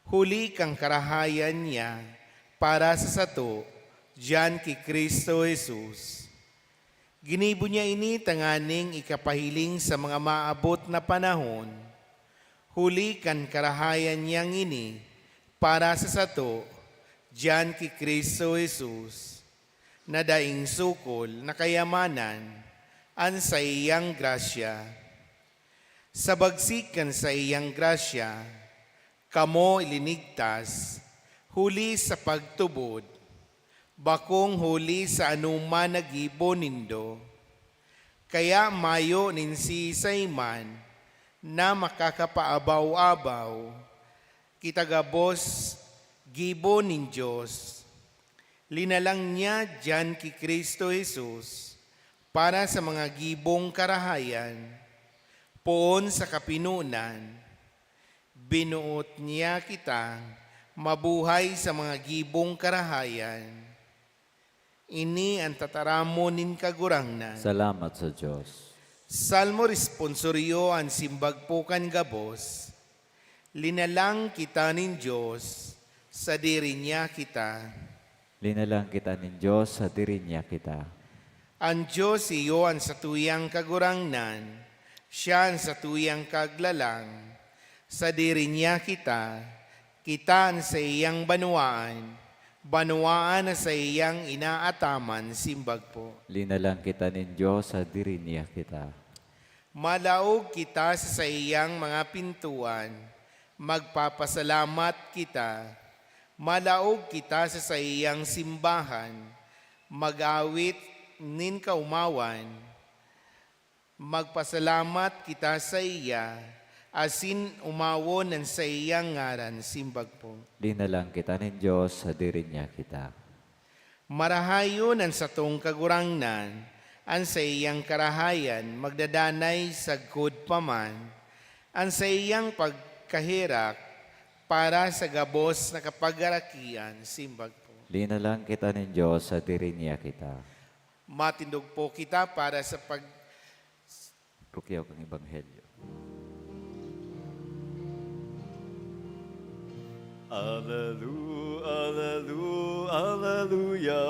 huli kan karahayan niya para sa sato diyan ki Cristo Jesus. Ginibo niya ini tanganing ikapahiling sa mga maabot na panahon, huli kan karahayan niyang ini para sa sato diyan ki Cristo Jesus, na daing sukol na kayamanan an saiyang grasya. Sa bagsik kan saiyang grasya, kamo ilinigtas huli sa pagtubod, bakong huli sa anoman na gibo nindo. Kaya mayo nin siisay man na makakapaabaw-abaw, kita gabos gibo nin Dios. Linalang niya diyan ki Cristo Jesus para sa mga gibong karahayan, poon sa kapinonan, binoot niya kita mabuhay sa mga gibong karahayan. Ini an tataramon nin Kagurangnan. Salamat sa Dios. Salmo responsorio an simbag po kan gabos. Linalang kita nin Dios, sadiri niya kita. Linalang kita nin Dios, sadiri niya kita. An Dios iyo an satuyang Kagurangnan, siya an satuyang Kaglalang. Sadiri niya kita, kita an saiyang banwaan, banwaan na saiyang inaataman, simbag po. Linalang kita nin Dios, sadiri niya kita. Malaog kita sa saiyang mga pintuan, magpapasalamat kita. Malaog kita sa saiyang simbahan, mag-awit nin kaomawan. Magpasalamat kita saiya, asin omawon an saiyang ngaran, simbag po. Linalang kita nin Dios, sadiri niya kita. Marahayon an satong Kagurangnan, an saiyang karahayan magdadanay sagkod pa man, an saiyang pagkaherak para sa gabos na kapagarakian, simbag po. Linalang kita nin Dios, sadiri niya kita. Matindog po kita para sa pag- Rukyaw kan Ebanghelyo. Alelu-, alelu-, aleluya.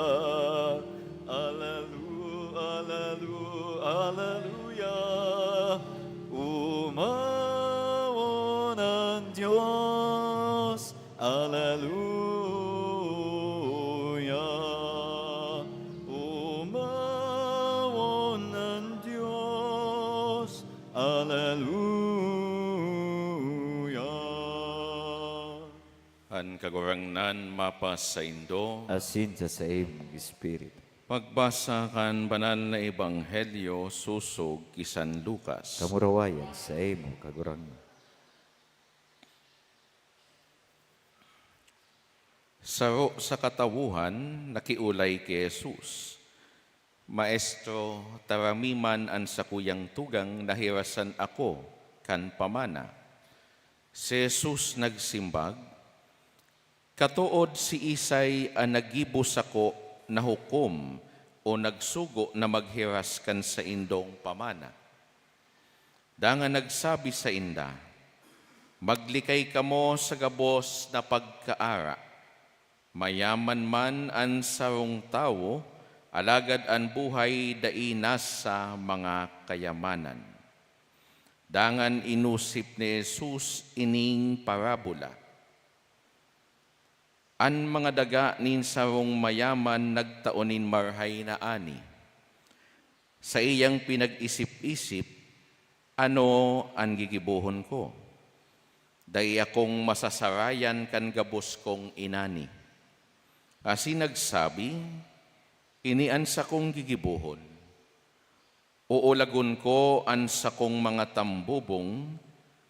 Alelu-, alelu-, aleluya. Omawon an Dios. Aleluya! Omawon an Dios. Aleluya! An Kagurangnan mapasaindo. Asin sa saimong espiritu. Pagbasa kan Banal na Ebanghelyo sosog ki San Lucas. Kamurawayan saimo, Kagurangnan. Saro sa katawohan nakiolay ki Jesus, "Maestro, tarami man an sakuyang tugang na hirasan ako kan pamana." Si Jesus nagsimbag, "Katood siisay an naggibo sako na hukom o nagsugo na maghiras kan saindong pamana?" Dangan nagsabi sainda, "Maglikay kamo sa gabos na pagkaara. Mayaman man an sarong tawo, alagad an buhay dai nasa mga kayamanan." Dangan inosip ni Jesus ining parabola, "An mga daga nin sarong mayaman nagtao nin marahay na ani. Saiyang pinag-isip-isip, 'Ano an gigibohon ko? Dai akong masasarayan kan gabos kong inani.' Asin nagsabi, 'Ini an sakong gigibohon. Uulagon ko an sakong mga tambubong,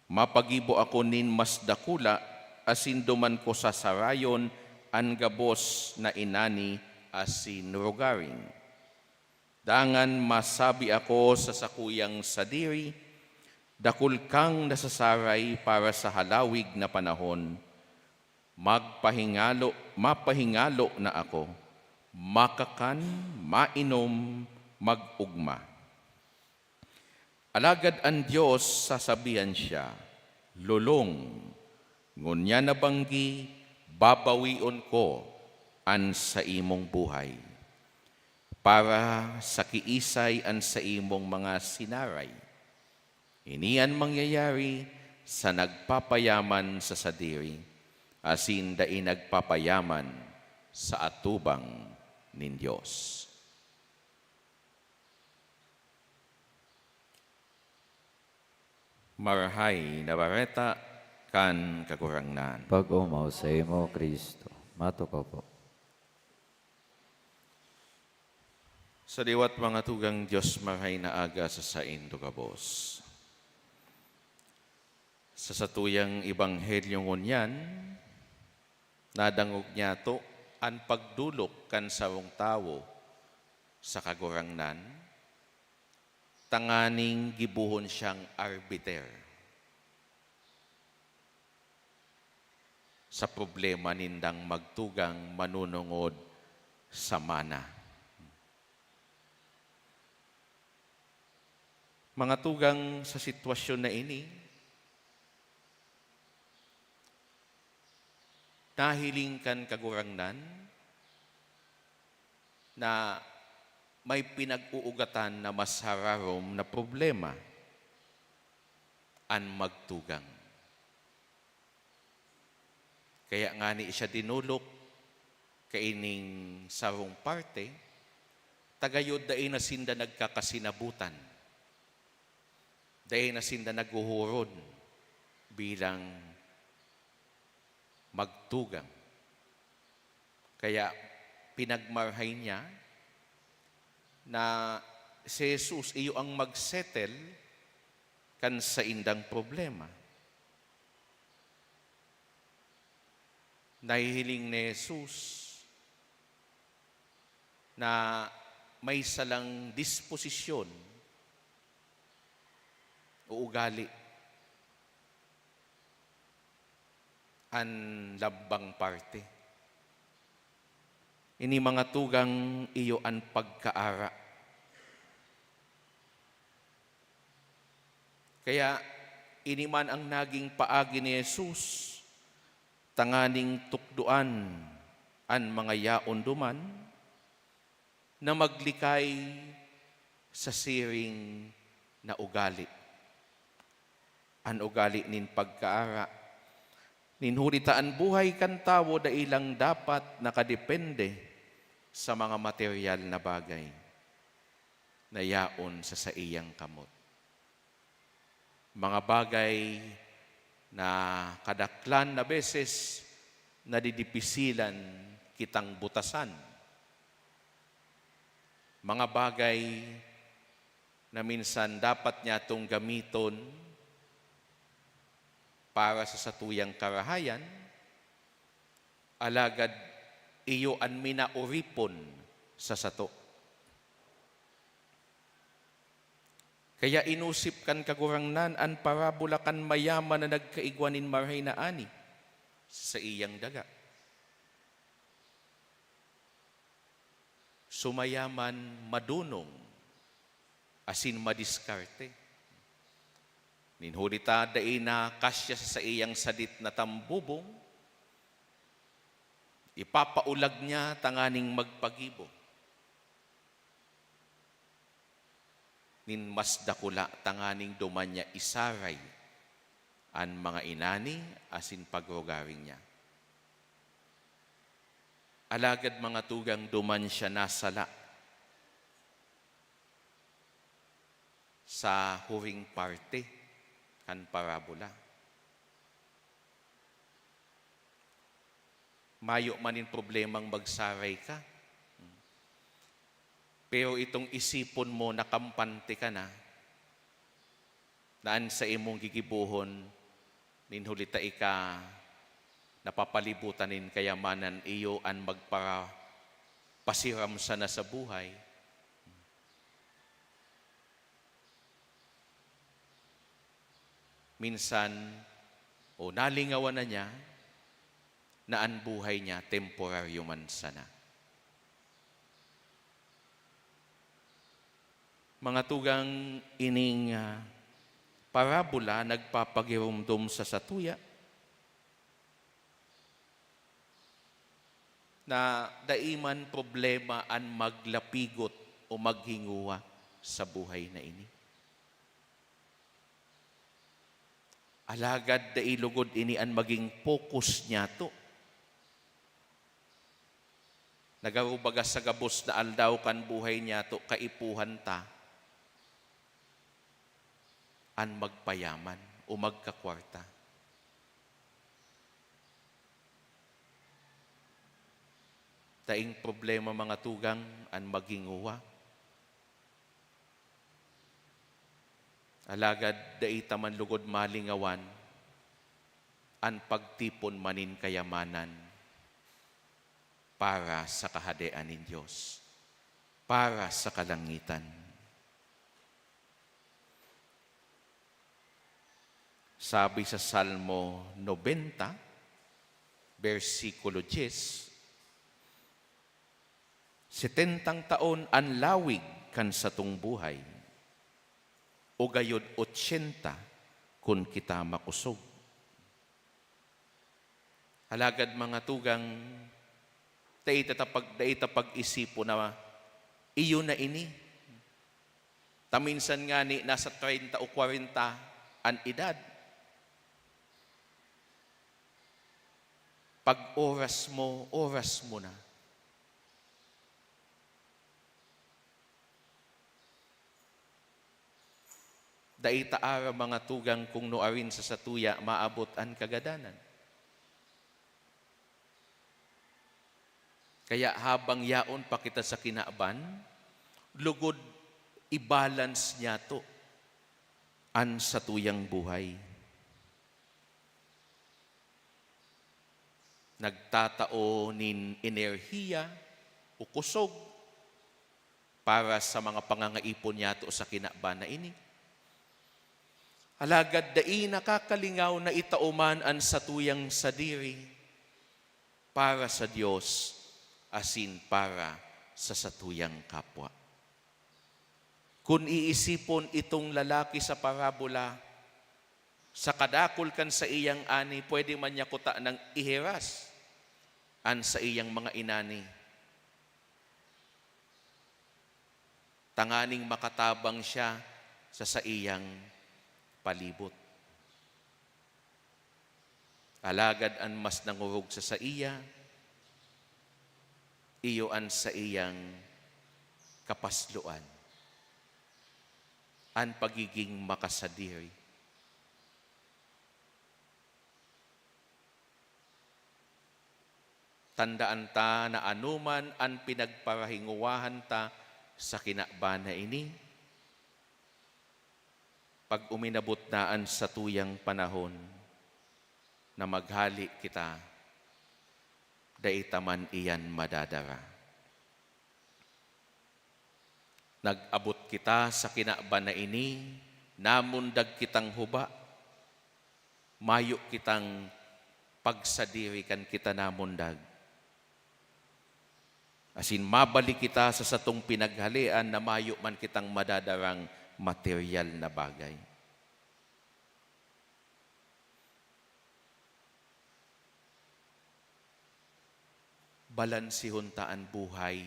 mapagibo ako nin mas dakula, asin duman ko sasarayon an gabos na inani asin rogaring. Dangan masabi ako sa sakuyang sadiri, "Dakul kang nasasaray para sa halawig na panahon, magpahingalo, mapahingalo na ako, makakan, mainom, mag-ugma." Alagad an Dios, sasabihan siya, "Lolong, ngunyan na banggi, babawion ko an saimong buhay, para sa kiisay an saimong mga sinaray." Ini an mangyayari sa nagpapayaman sa sadiri, asin dai nagpapayaman sa atubang nin Dios. Marahay na Bareta kan Kagurangnan. Pag-omaw saimo, Cristo. Matukaw po. Sa liwat, mga tugang, Dios marahay na aga sa saindo gabos. Sa satuyang ebanghelyo ngunyan, nadangog niyato an pagdolok kan sarong tawo sa Kagurangnan, tanganing gibohon siyang arbiter sa problema nindang magtugang manunungod sa mana. Mga tugang, sa sitwasyon na ini, nahiling kan Kagurangnan na may pinag-uugatan na mas hararom na problema, an magtugang. Kaya ngani siya dinolok kaining sarong parte, ta gayod dai na sinda nagkakasinabutan, dai na sinda naghuhuron bilang magtugang. Kaya pinagmarahay niya na si Jesus iyo ang mag-settle kan saindang problema. Nahihiling ni Jesus na may salang disposisyon o ugali an lambang parte. Ini, mga tugang, iyo an pagkaara. Kaya ini man ang naging paagi ni Jesus tanganing tukdoan an mga yaon duman na maglikay sa siring na ugali. An ugali nin pagkaara, nin huli ta an buhay kan tawo dai lang dapat nakadepende sa mga materyal na bagay na yaon sa saiyang kamot. Mga bagay na kadaklan na beses nadidipisilan kitang butasan. Mga bagay na minsan dapat niyatong gamiton para sa satuyang karahayan, alagad iyo an minaoripon sa sato. Kaya inosip kan Kagurangnan an parabola kan mayaman na nagkaigwa nin marahay na ani sa saiyang daga. So mayaman, madonong, asin madiskarte. Nin huli ta dai na kasya sa saiyang sadit na tambubong, ipapaulag niya tanganing magpagibo nin mas dakula tanganing duman niya isaray an mga inani asin pagrugaring niya. Alagad, mga tugang, duman siya nasala sa huring parte kan parabola. Mayo man nin problemang magsaray ka. Pero itong isipon mo na kampante ka na, na an saimong gigibohon, nin huli ta ika napapalibutan nin kayamanan, iyo an magpara-, pasiram sana sa buhay. Minsan, o nalingawan na niya na an buhay niya temporaryo man sana. Mga tugang, ining, ah, parabola nagpapagiromdom sa satuya na dai man problema an maglapigot o maghinguwa sa buhay na ini. Alagad dai lugod ini an maging focus niyato. Nagarubaga sa gabos na aldaw kan buhay niyato, kaipuhan ta an magpayaman o magkakwarta. Daing problema, mga tugang, an maghinguwa. Alagad dai ta man lugod malingawan an pagtipon man nin kayamanan para sa Kahadean nin Dios, para sa kalangitan. Sabi sa Salmo nobenta, bersikulo dyes, "Setentang taon an lawig kan satong buhay, o gayod otsenta kun kita makosog." Alagad, mga tugang, dai ta pag-, dai ta pag-isipon na iyo na ini. Ta minsan ngani nasa treinta o kwarenta an edad. Pag oras mo, oras mo na. Dai ta aram, mga tugang, kung nuarin sa satuya maabot an kagadanan. Kaya habang yaon pa kita sa kinaban, lugod i-balance niyato an satuyang buhay. Nagtatao nin enerhiya o kusog para sa mga pangangaipon niyato sa kinaban na ini. Alagad dai nakakalingaw na itao man an satuyang sadiri para sa Dios asin para sa satuyang kapwa. Kun iisipon itong lalaki sa parabola, sa kadakul kan saiyang ani, pwede man niya kutanang ihiras an saiyang mga inani, tanganing makatabang siya sa saiyang palibot. Alagad an mas nangorog sa saiya, iyo an saiyang kapasloan, an pagiging makasadiri. Tandaan ta na anoman an pinagparahinguwahan ta sa kinaban na ini, pag uminabot na an satuyang panahon na maghale kita, dai ta man iyan madadara. Nag-abot kita sa kinaban na ini, namundag kitang huba, mayo kitang pagsadiri kan kita namundag. Asin mabalik kita sa satong pinaghalean na mayo man kitang madadarang materyal na bagay. Balansehon ta an buhay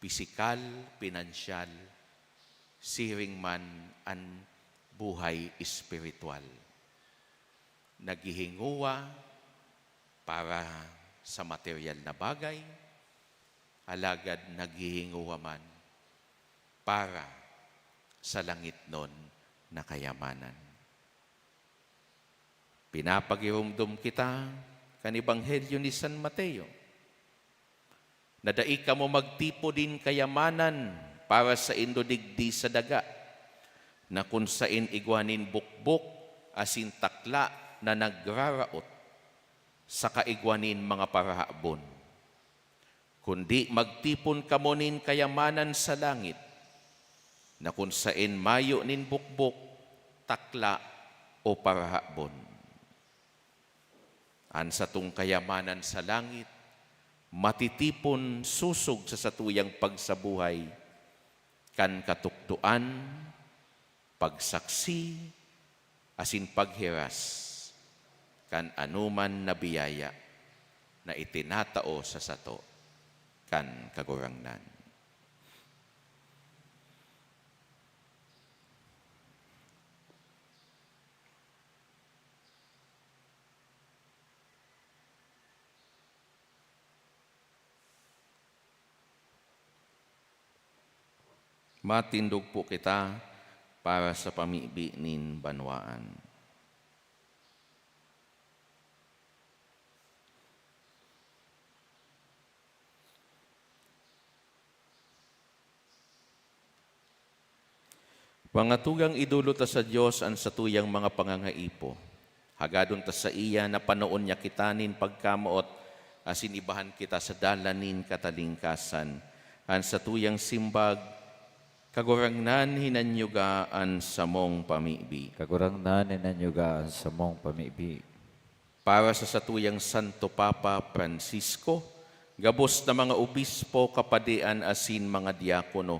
pisikal, pinansyal, siring man an buhay espiritual. Naghihinguwa para sa materyal na bagay, alagad naghihinguwa man para sa langitnon na kayamanan. Pinapagiromdom kita kan Ebanghelyo ni San Mateo, na dai kamo magtipon nin kayamanan para saindo digdi sa daga, na kun saen igwa nin bukbok asin takla na nagraraot, saka igwa nin mga parahabon. kundi magtipon kamo nin kayamanan sa langit, na kun saen mayo nin bukbok, takla, o parahabon. An satong kayamanan sa langit matitipon sosog sa satuyang pagsabuhay kan katukdoan, pagsaksi, asin paghiras kan anoman na biyaya na itinatao sa sato kan Kagurangnan. Matindog po kita para sa pamibi nin banwaan. Mga tugang, idolot ta sa Dios an satuyang mga pangangaipo. Hagadon ta saiya na panoon niya kita nin pagkamoot asin ibahan kita sa dalan nin katalingkasan. An satuyang simbag, Kagurangnan, hinanyuga an samong pamibi. Kagurangnan, hinanyuga an samong pamibi. Para sa satuyang Santo Papa Francisco, gabos na mga obispo, kapadian asin mga diakono,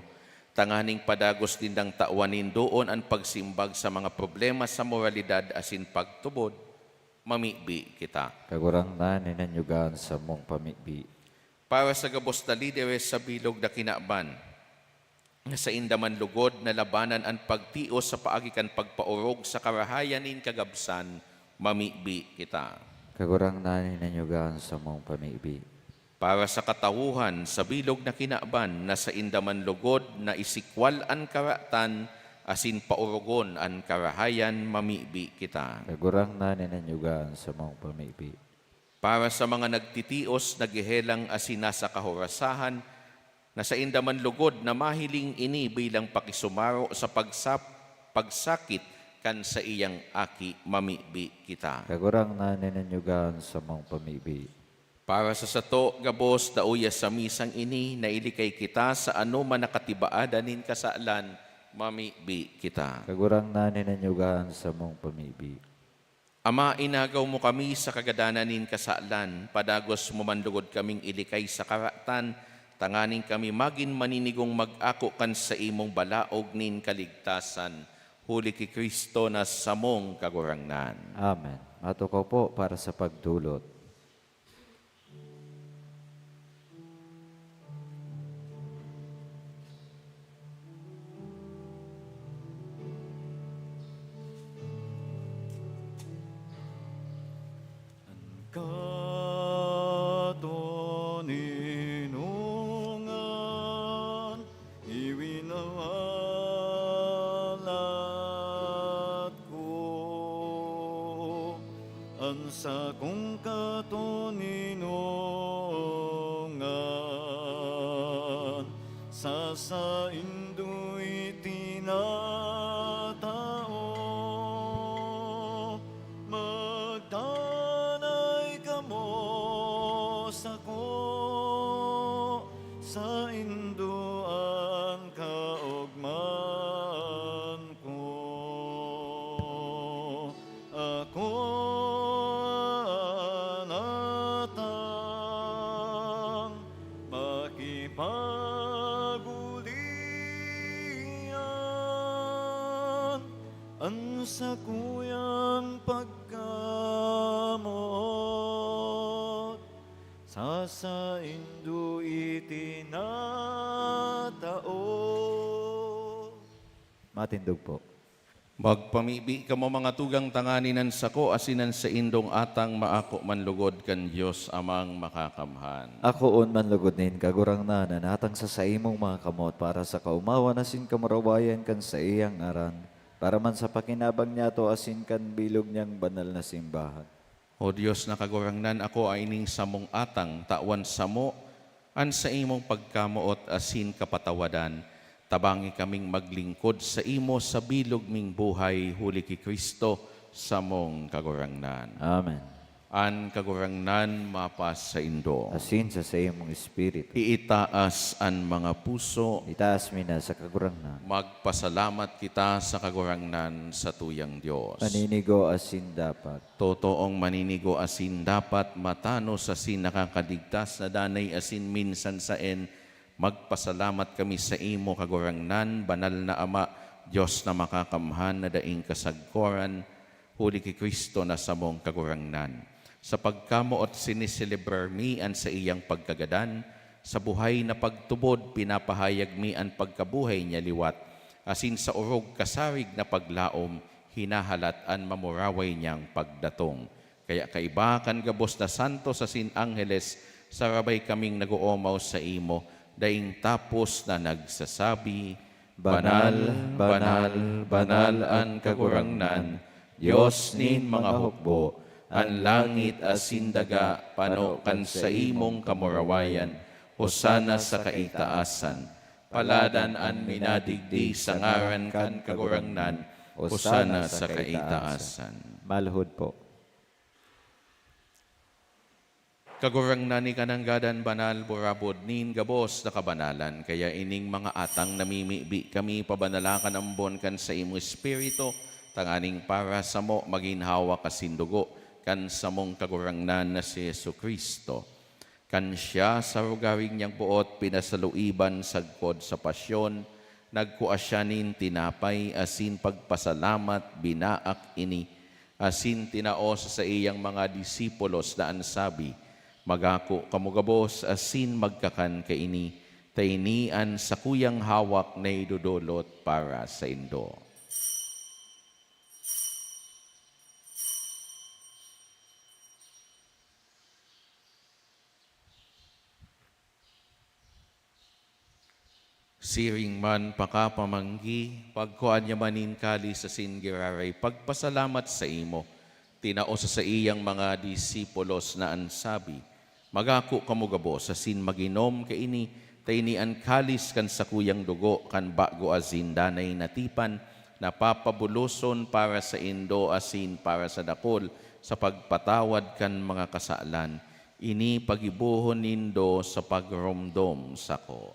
tanganing padagos nindang tawan nin doon an pagsimbag sa mga problema sa moralidad asin pagtubod, mamibi kita. Kagurangnan, hinanyuga an samong pamibi. Para sa gabos na lideres sa bilog na kinaban, na sainda man lugod na labanan an pagtios sa paagi kan pagpaorog sa karahayan nin kagabsan, mamibi kita. Kagurangnan, hinanyuga an samong pamibi. Para sa katawohan sa bilog na kinaban, na sainda man lugod na isikwal an karatan asin paorogon an karahayan, mamibi kita. Kagurangnan, hinanyuga an samong pamibi. Para sa mga nagtitios, naghehelang asin nasa kahurasahan, na sainda man lugod na mahiling ini bilang pakisumaro sa pagsap-, pagsakit kan saiyang aki, mamibi kita. Kagurangnan, hinanyuga an samong pamibi. Para sa sato, gabos na uya sa misang ini, na ilikay kita sa anoman na katibaadan nin kasalan, mamibi kita. Kagurangnan, hinanyuga an samong pamibi. Ama, inagaw mo kami sa kagadanan nin kasalan, padagos mo man lugod kaming ilikay sa karatan, tanganing kami magin maninigong mag-ako kan saimong balaog nin kaligtasan, huli ki Cristo na samong Kagurangnan. Amen. Matukaw po para sa pagdolot. An katoninongan iwinawalat ko, an sakong katoninongan sa saindo itinatao. Magdanay kamo sako, saindo an kaogmahan ko. Ako an atang makipag-olian, an sakuyang pagkamoot sa saindo itinatao. Matindog po. Magpamibi kamo, mga tugang, tanganing an sako asin an saindong atang maako man lugod kan Dios Amang Makakamhan. Akoon man lugod nin Kagurangnan an atang sa saimong mga kamot para sa kaomawan asin kamurawayan kan saiyang ngaran, para man sa pakinabang niyato asin kan bilog niyang banal na simbahan. O Dios na Kagurangnan, akoa ining samong atang, tawan samo an saimong pagkamoot asin kapatawadan. Tabangi kaming maglingkod saimo sa bilog ming buhay, huli ki Cristo, samong Kagurangnan. Amen. An Kagurangnan mapasaindo. Asin sa saimong espiritu. Iitaas an mga puso. Itaas mi na sa Kagurangnan. Magpasalamat kita sa Kagurangnan, sa tuyang Dios. Maninigo asin dapat. Totoong maninigo asin dapat, matanos asin nakakadigtas na danay asin minsan saen, magpasalamat kami saimo, Kagurangnan, banal na Ama, Dios na makakamhan na daing kasagkoran, huli ki Cristo na samong Kagurangnan. Sa pagkamoot siniselebrar mi an saiyang pagkagadan, sa buhay na pagtubod pinapahayag mi an pagkabuhay niya liwat, asin sa orog kasarig na paglaom hinahalat an mamuraway niyang pagdatong. Kaya kaiba kan gabos na santos asin angheles, sarabay kaming nag-oomaw saimo, daing tapos na nagsasabi, Banal, banal, banal an Kagurangnan, Dios nin mga hukbo, an langit asin daga pano kan saimong kamurawayan. Hosana sa kaitaasan. Paladan an minadigdi sa ngaran kan Kagurangnan. Hosana sa kaitaasan. Maluhod po. Kagurangnan, ika nanggad an banal, burabod nin gabos na kabanalan. Kaya ining mga atang namimibi kami, pabanala kan ambon kan saimong Espiritu, tanganing para samo magin hawak asin dugo kan samong Kagurangnan na si Jesu-Cristo. Kan siya sa rogaring niyang boot pinasaluiban sagkod sa pasyon, nagkua siya nin tinapay asin pagpasalamat, binaak ini, asin tinao sa saiyang mga disipulos na an sabi, "Magako kamo gabos asin magkakan kaini, ta ini an sakuyang hawak na idodolot para saindo." Siring man pakapamanggi, pagkua niya man nin kalis asin giraray pagpasalamat saimo, tinao sa saiyang mga disipulos na an sabi, "Magako kamo gabos asin mag-inom kaini, ta ini an kalis kan sakuyang dugo kan bago asin danay na tipan, na papabuloson para saindo asin para sa dakul sa pagpatawad kan mga kasalan. Ini pagibohon nindo sa pagromdom sako."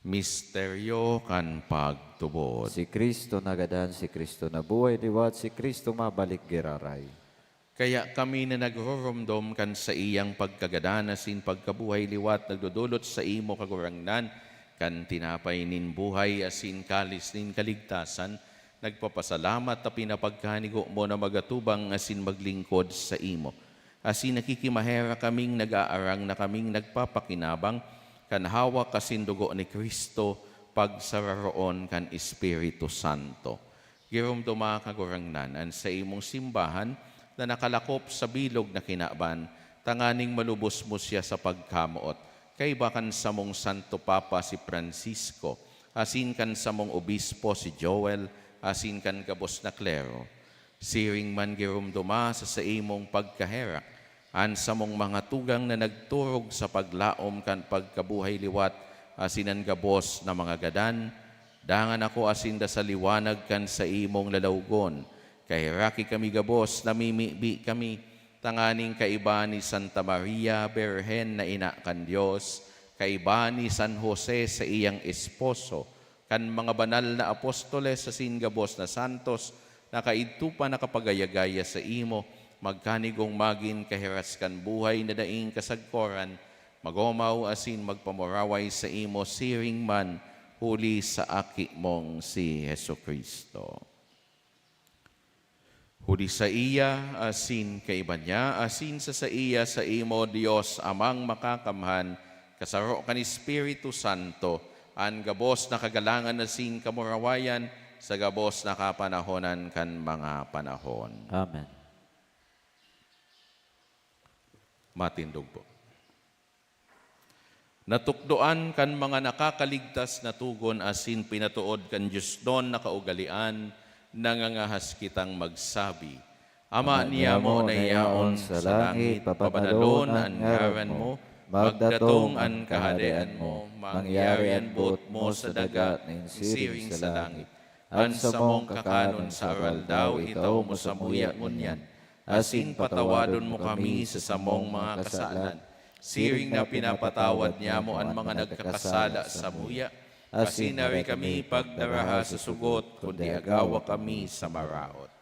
Misteryo kan pagtubod. Si Cristo nagadan, si Cristo nabuhay liwat, si Cristo mabalik giraray. Kaya kami na nagroromdom kan saiyang pagkagadan asin pagkabuhay liwat, nagdodolot saimo, Kagurangnan, kan tinapay nin buhay asin kalis nin kaligtasan, nagpapasalamat ta pinapagkanigo mo na magatubang asin maglingkod saimo. Asin nakikimaherak kaming nag-aarang na kaming nagpapakinabang kan hawak asin dugo ni Cristo, pagsararoon kan Espiritu Santo. Giromdoma, Kagurangnan, an saimong simbahan na nakalakop sa bilog na kinaban, tanganing malubos mo siya sa pagkamoot, kaiba kan samong Santo Papa si Francisco, asin kan samong obispo si Joel, asin kan gabos na klero. Siring man giromdoma sa saimong pagkaherak an samong mga tugang na nagturog sa paglaom kan pagkabuhay liwat asin an gabos na mga gadan, dangan ako asin da sa liwanag kan saimong lalawgon. Kaheraki kami gabos, namimibi kami, tanganing kaiba ni Santa Maria, Birhen na ina kan Dios, kaiba ni San Jose, saiyang esposo, kan mga banal na apostoles asin gabos na santos na kaidto pa nakapagaya-gaya saimo, magkanigong magin kahiras kan buhay na daing kasagkoran, mag-omaw asin magpamuraway saimo siring man huli sa Aki mong si Jesu-Cristo. Huli saiya, asin kaiba niya, asin sa saiya, saimo, Dios Amang Makakamhan, kasaro kan Espiritu Santo, an gabos na kagalangan asin kamurawayan sa gabos na kapanahonan kan mga panahon. Amen. Matindog po. Natukdoan kan mga nakakaligtas na togon asin pinatood kan diosnon na kaugalean, nangangahas kitang magsabi, Ama niamo na yaon sa langit, pabanalon an ngaran mo, Magdatong an Kahadean mo, mangyari an boot mo sa daga nin siring sa langit. An samong kakanon sa aroaldaw, itao mo samuya ngunyan, asin patawadon mo kami sa samong mga kasalan, siring na pinapatawad niamo an mga nagkakasala samuya. Asin hari kami pagdaraha sa sugot, kundi agawa kami sa maraot.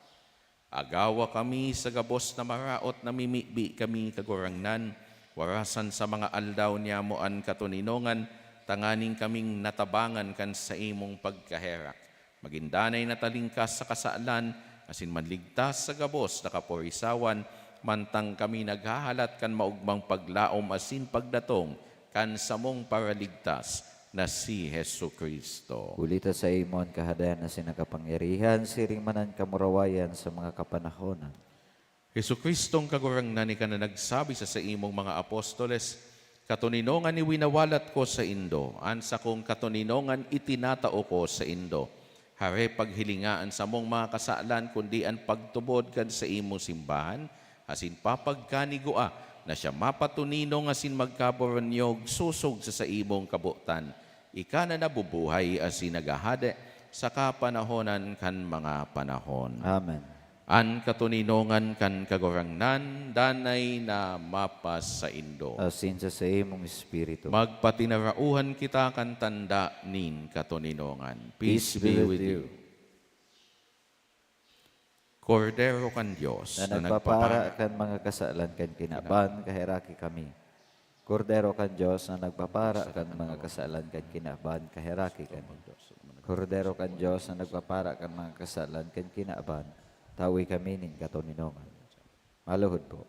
Agawa kami sa gabos na maraot na mimibi kami, Kagurangnan, warasan sa mga aldaw niamo an katoninongan, tanganing kaming natabangan kan saimong pagkaherak. Magin danay na talingkas sa kasalan, asin manligtas sa gabos na kaporisawan, mantang kami naghahalat kan maogmang paglaom asin pagdatong kan samong Paraligtas na si Jesu-Cristo. Huli ta saimo an Kahadean asin an kapangyarihan, siring man an kamurawayan sa mga kapanahonan. Jesu-Cristong Kagurangnan, ika na nagsabi sa saimong mga apostoles, "Katoninongan iwinawalat ko saindo, an sakong katoninongan itinatao ko saindo." Hare paghilinga an samong mga kasalan, kundi an pagtubod kan saimong simbahan, asin papagkanigua na siya mapatoninong asin magkaboronyog sosog sa saimong kabotan. Ika na nabubuhay asin naghahade sa kapanahonan kan mga panahon. Amen. An katoninongan kan Kagurangnan danay na mapasaindo. Asin sa saimong espiritu. Magpatinarauhan kita kan tanda nin katoninongan. Peace be with you. Kordero kan Dios na nagpapara kan mga kasalan kan kinaban, kaheraki kami. Kordero kan Dios na nagpapara kan mga kasalan kan kinaban, kaheraki kami. Kordero kan Dios na nagpapara kan mga kasalan kan kinaban, tawi kami nin katoninongan. Maluhod po.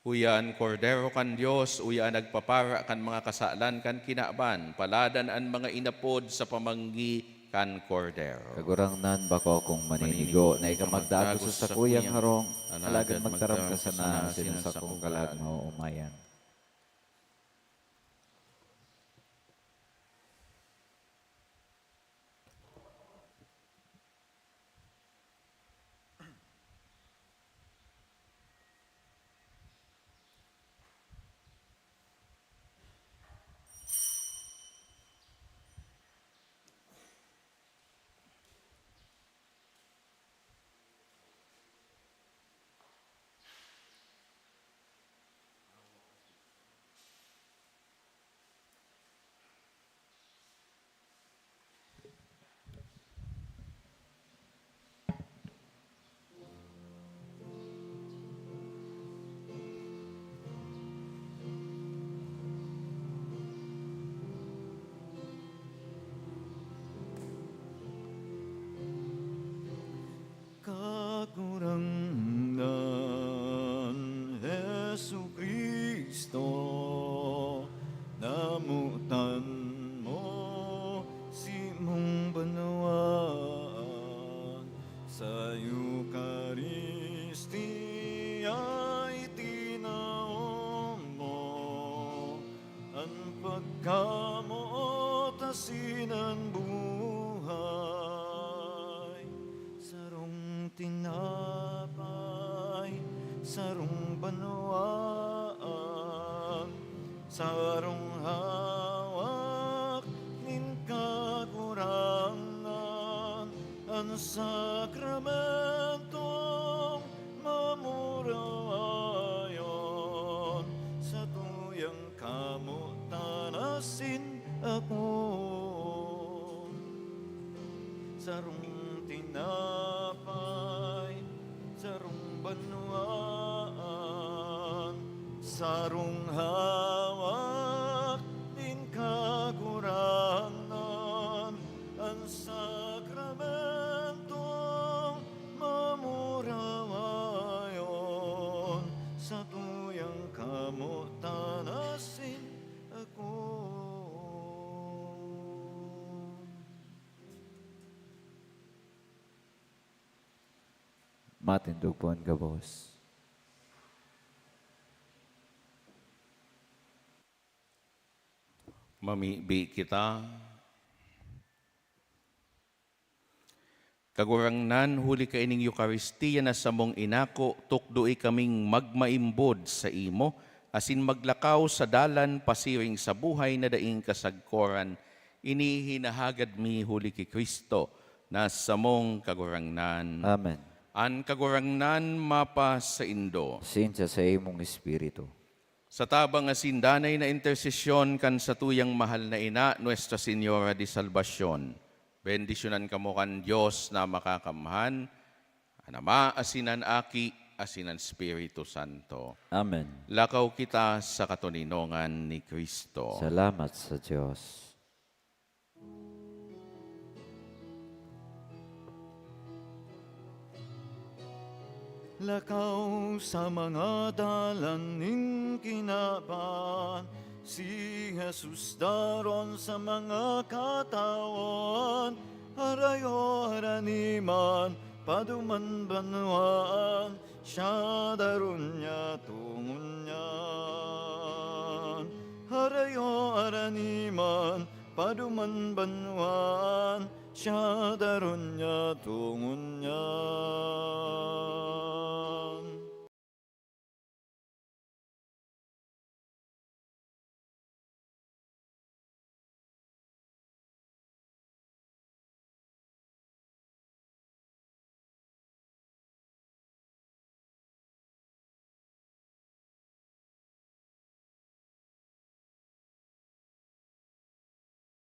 Uya an Kordero kan Dios, uya an nagpapara kan mga kasalan kan kinaban. Paladan an mga inapod sa pamanggi kan Kordero. Kagurangnan, bako akong maninigo na ika magdagos sa sakuyang harong, alagad magtaram ka sana asin an sakong kalag maoomayan. Kagurangnan Jesu-Cristo, namotan mo simong banwaan, sa Eukaristia itinao mo an pagkamoot asin an buhay. Sarong tinapay, sarong banwaan, sarong hawak nin Kagurangnan, an sakramentong mamurawayon, satuyang kamotan asin ako. Sarong tinapay, sarong banwaan, sarong hawak nin Kagurangnan, an sakramentong mamurawayon, satuyang kamotan asin ako. Matindog po an gabos. Mamibi kita. Kagurangnan, huli kaining Eukaristia na samong inako, tukdoe kaming magmaimbod saimo, asin maglakaw sa dalan pasiring sa buhay na daing kasagkoran. Ini hinahagad mi huli ki Cristo, na samong Kagurangnan. Amen. An Kagurangnan mapasaindo. Asin sa saimong espiritu. Sa tabang asin danay na intersesyon kan satuyang mahal na Ina, Nuestra Señora de Salvacion, bendisyonan kamo kan Dios na Makakamhan, an Ama, asin an Aki, asin an Espiritu Santo. Amen. Lakaw kita sa katoninongan ni Cristo. Salamat sa Dios. Lakaw sa mga dalan nin kinaban, si Jesus daron sa mga katawan, harayo haraniman, paduman banwaan, siya daron niya tungon niyan. Harayo haraniman, paduman banwaan, siya daron niya tungon niyan.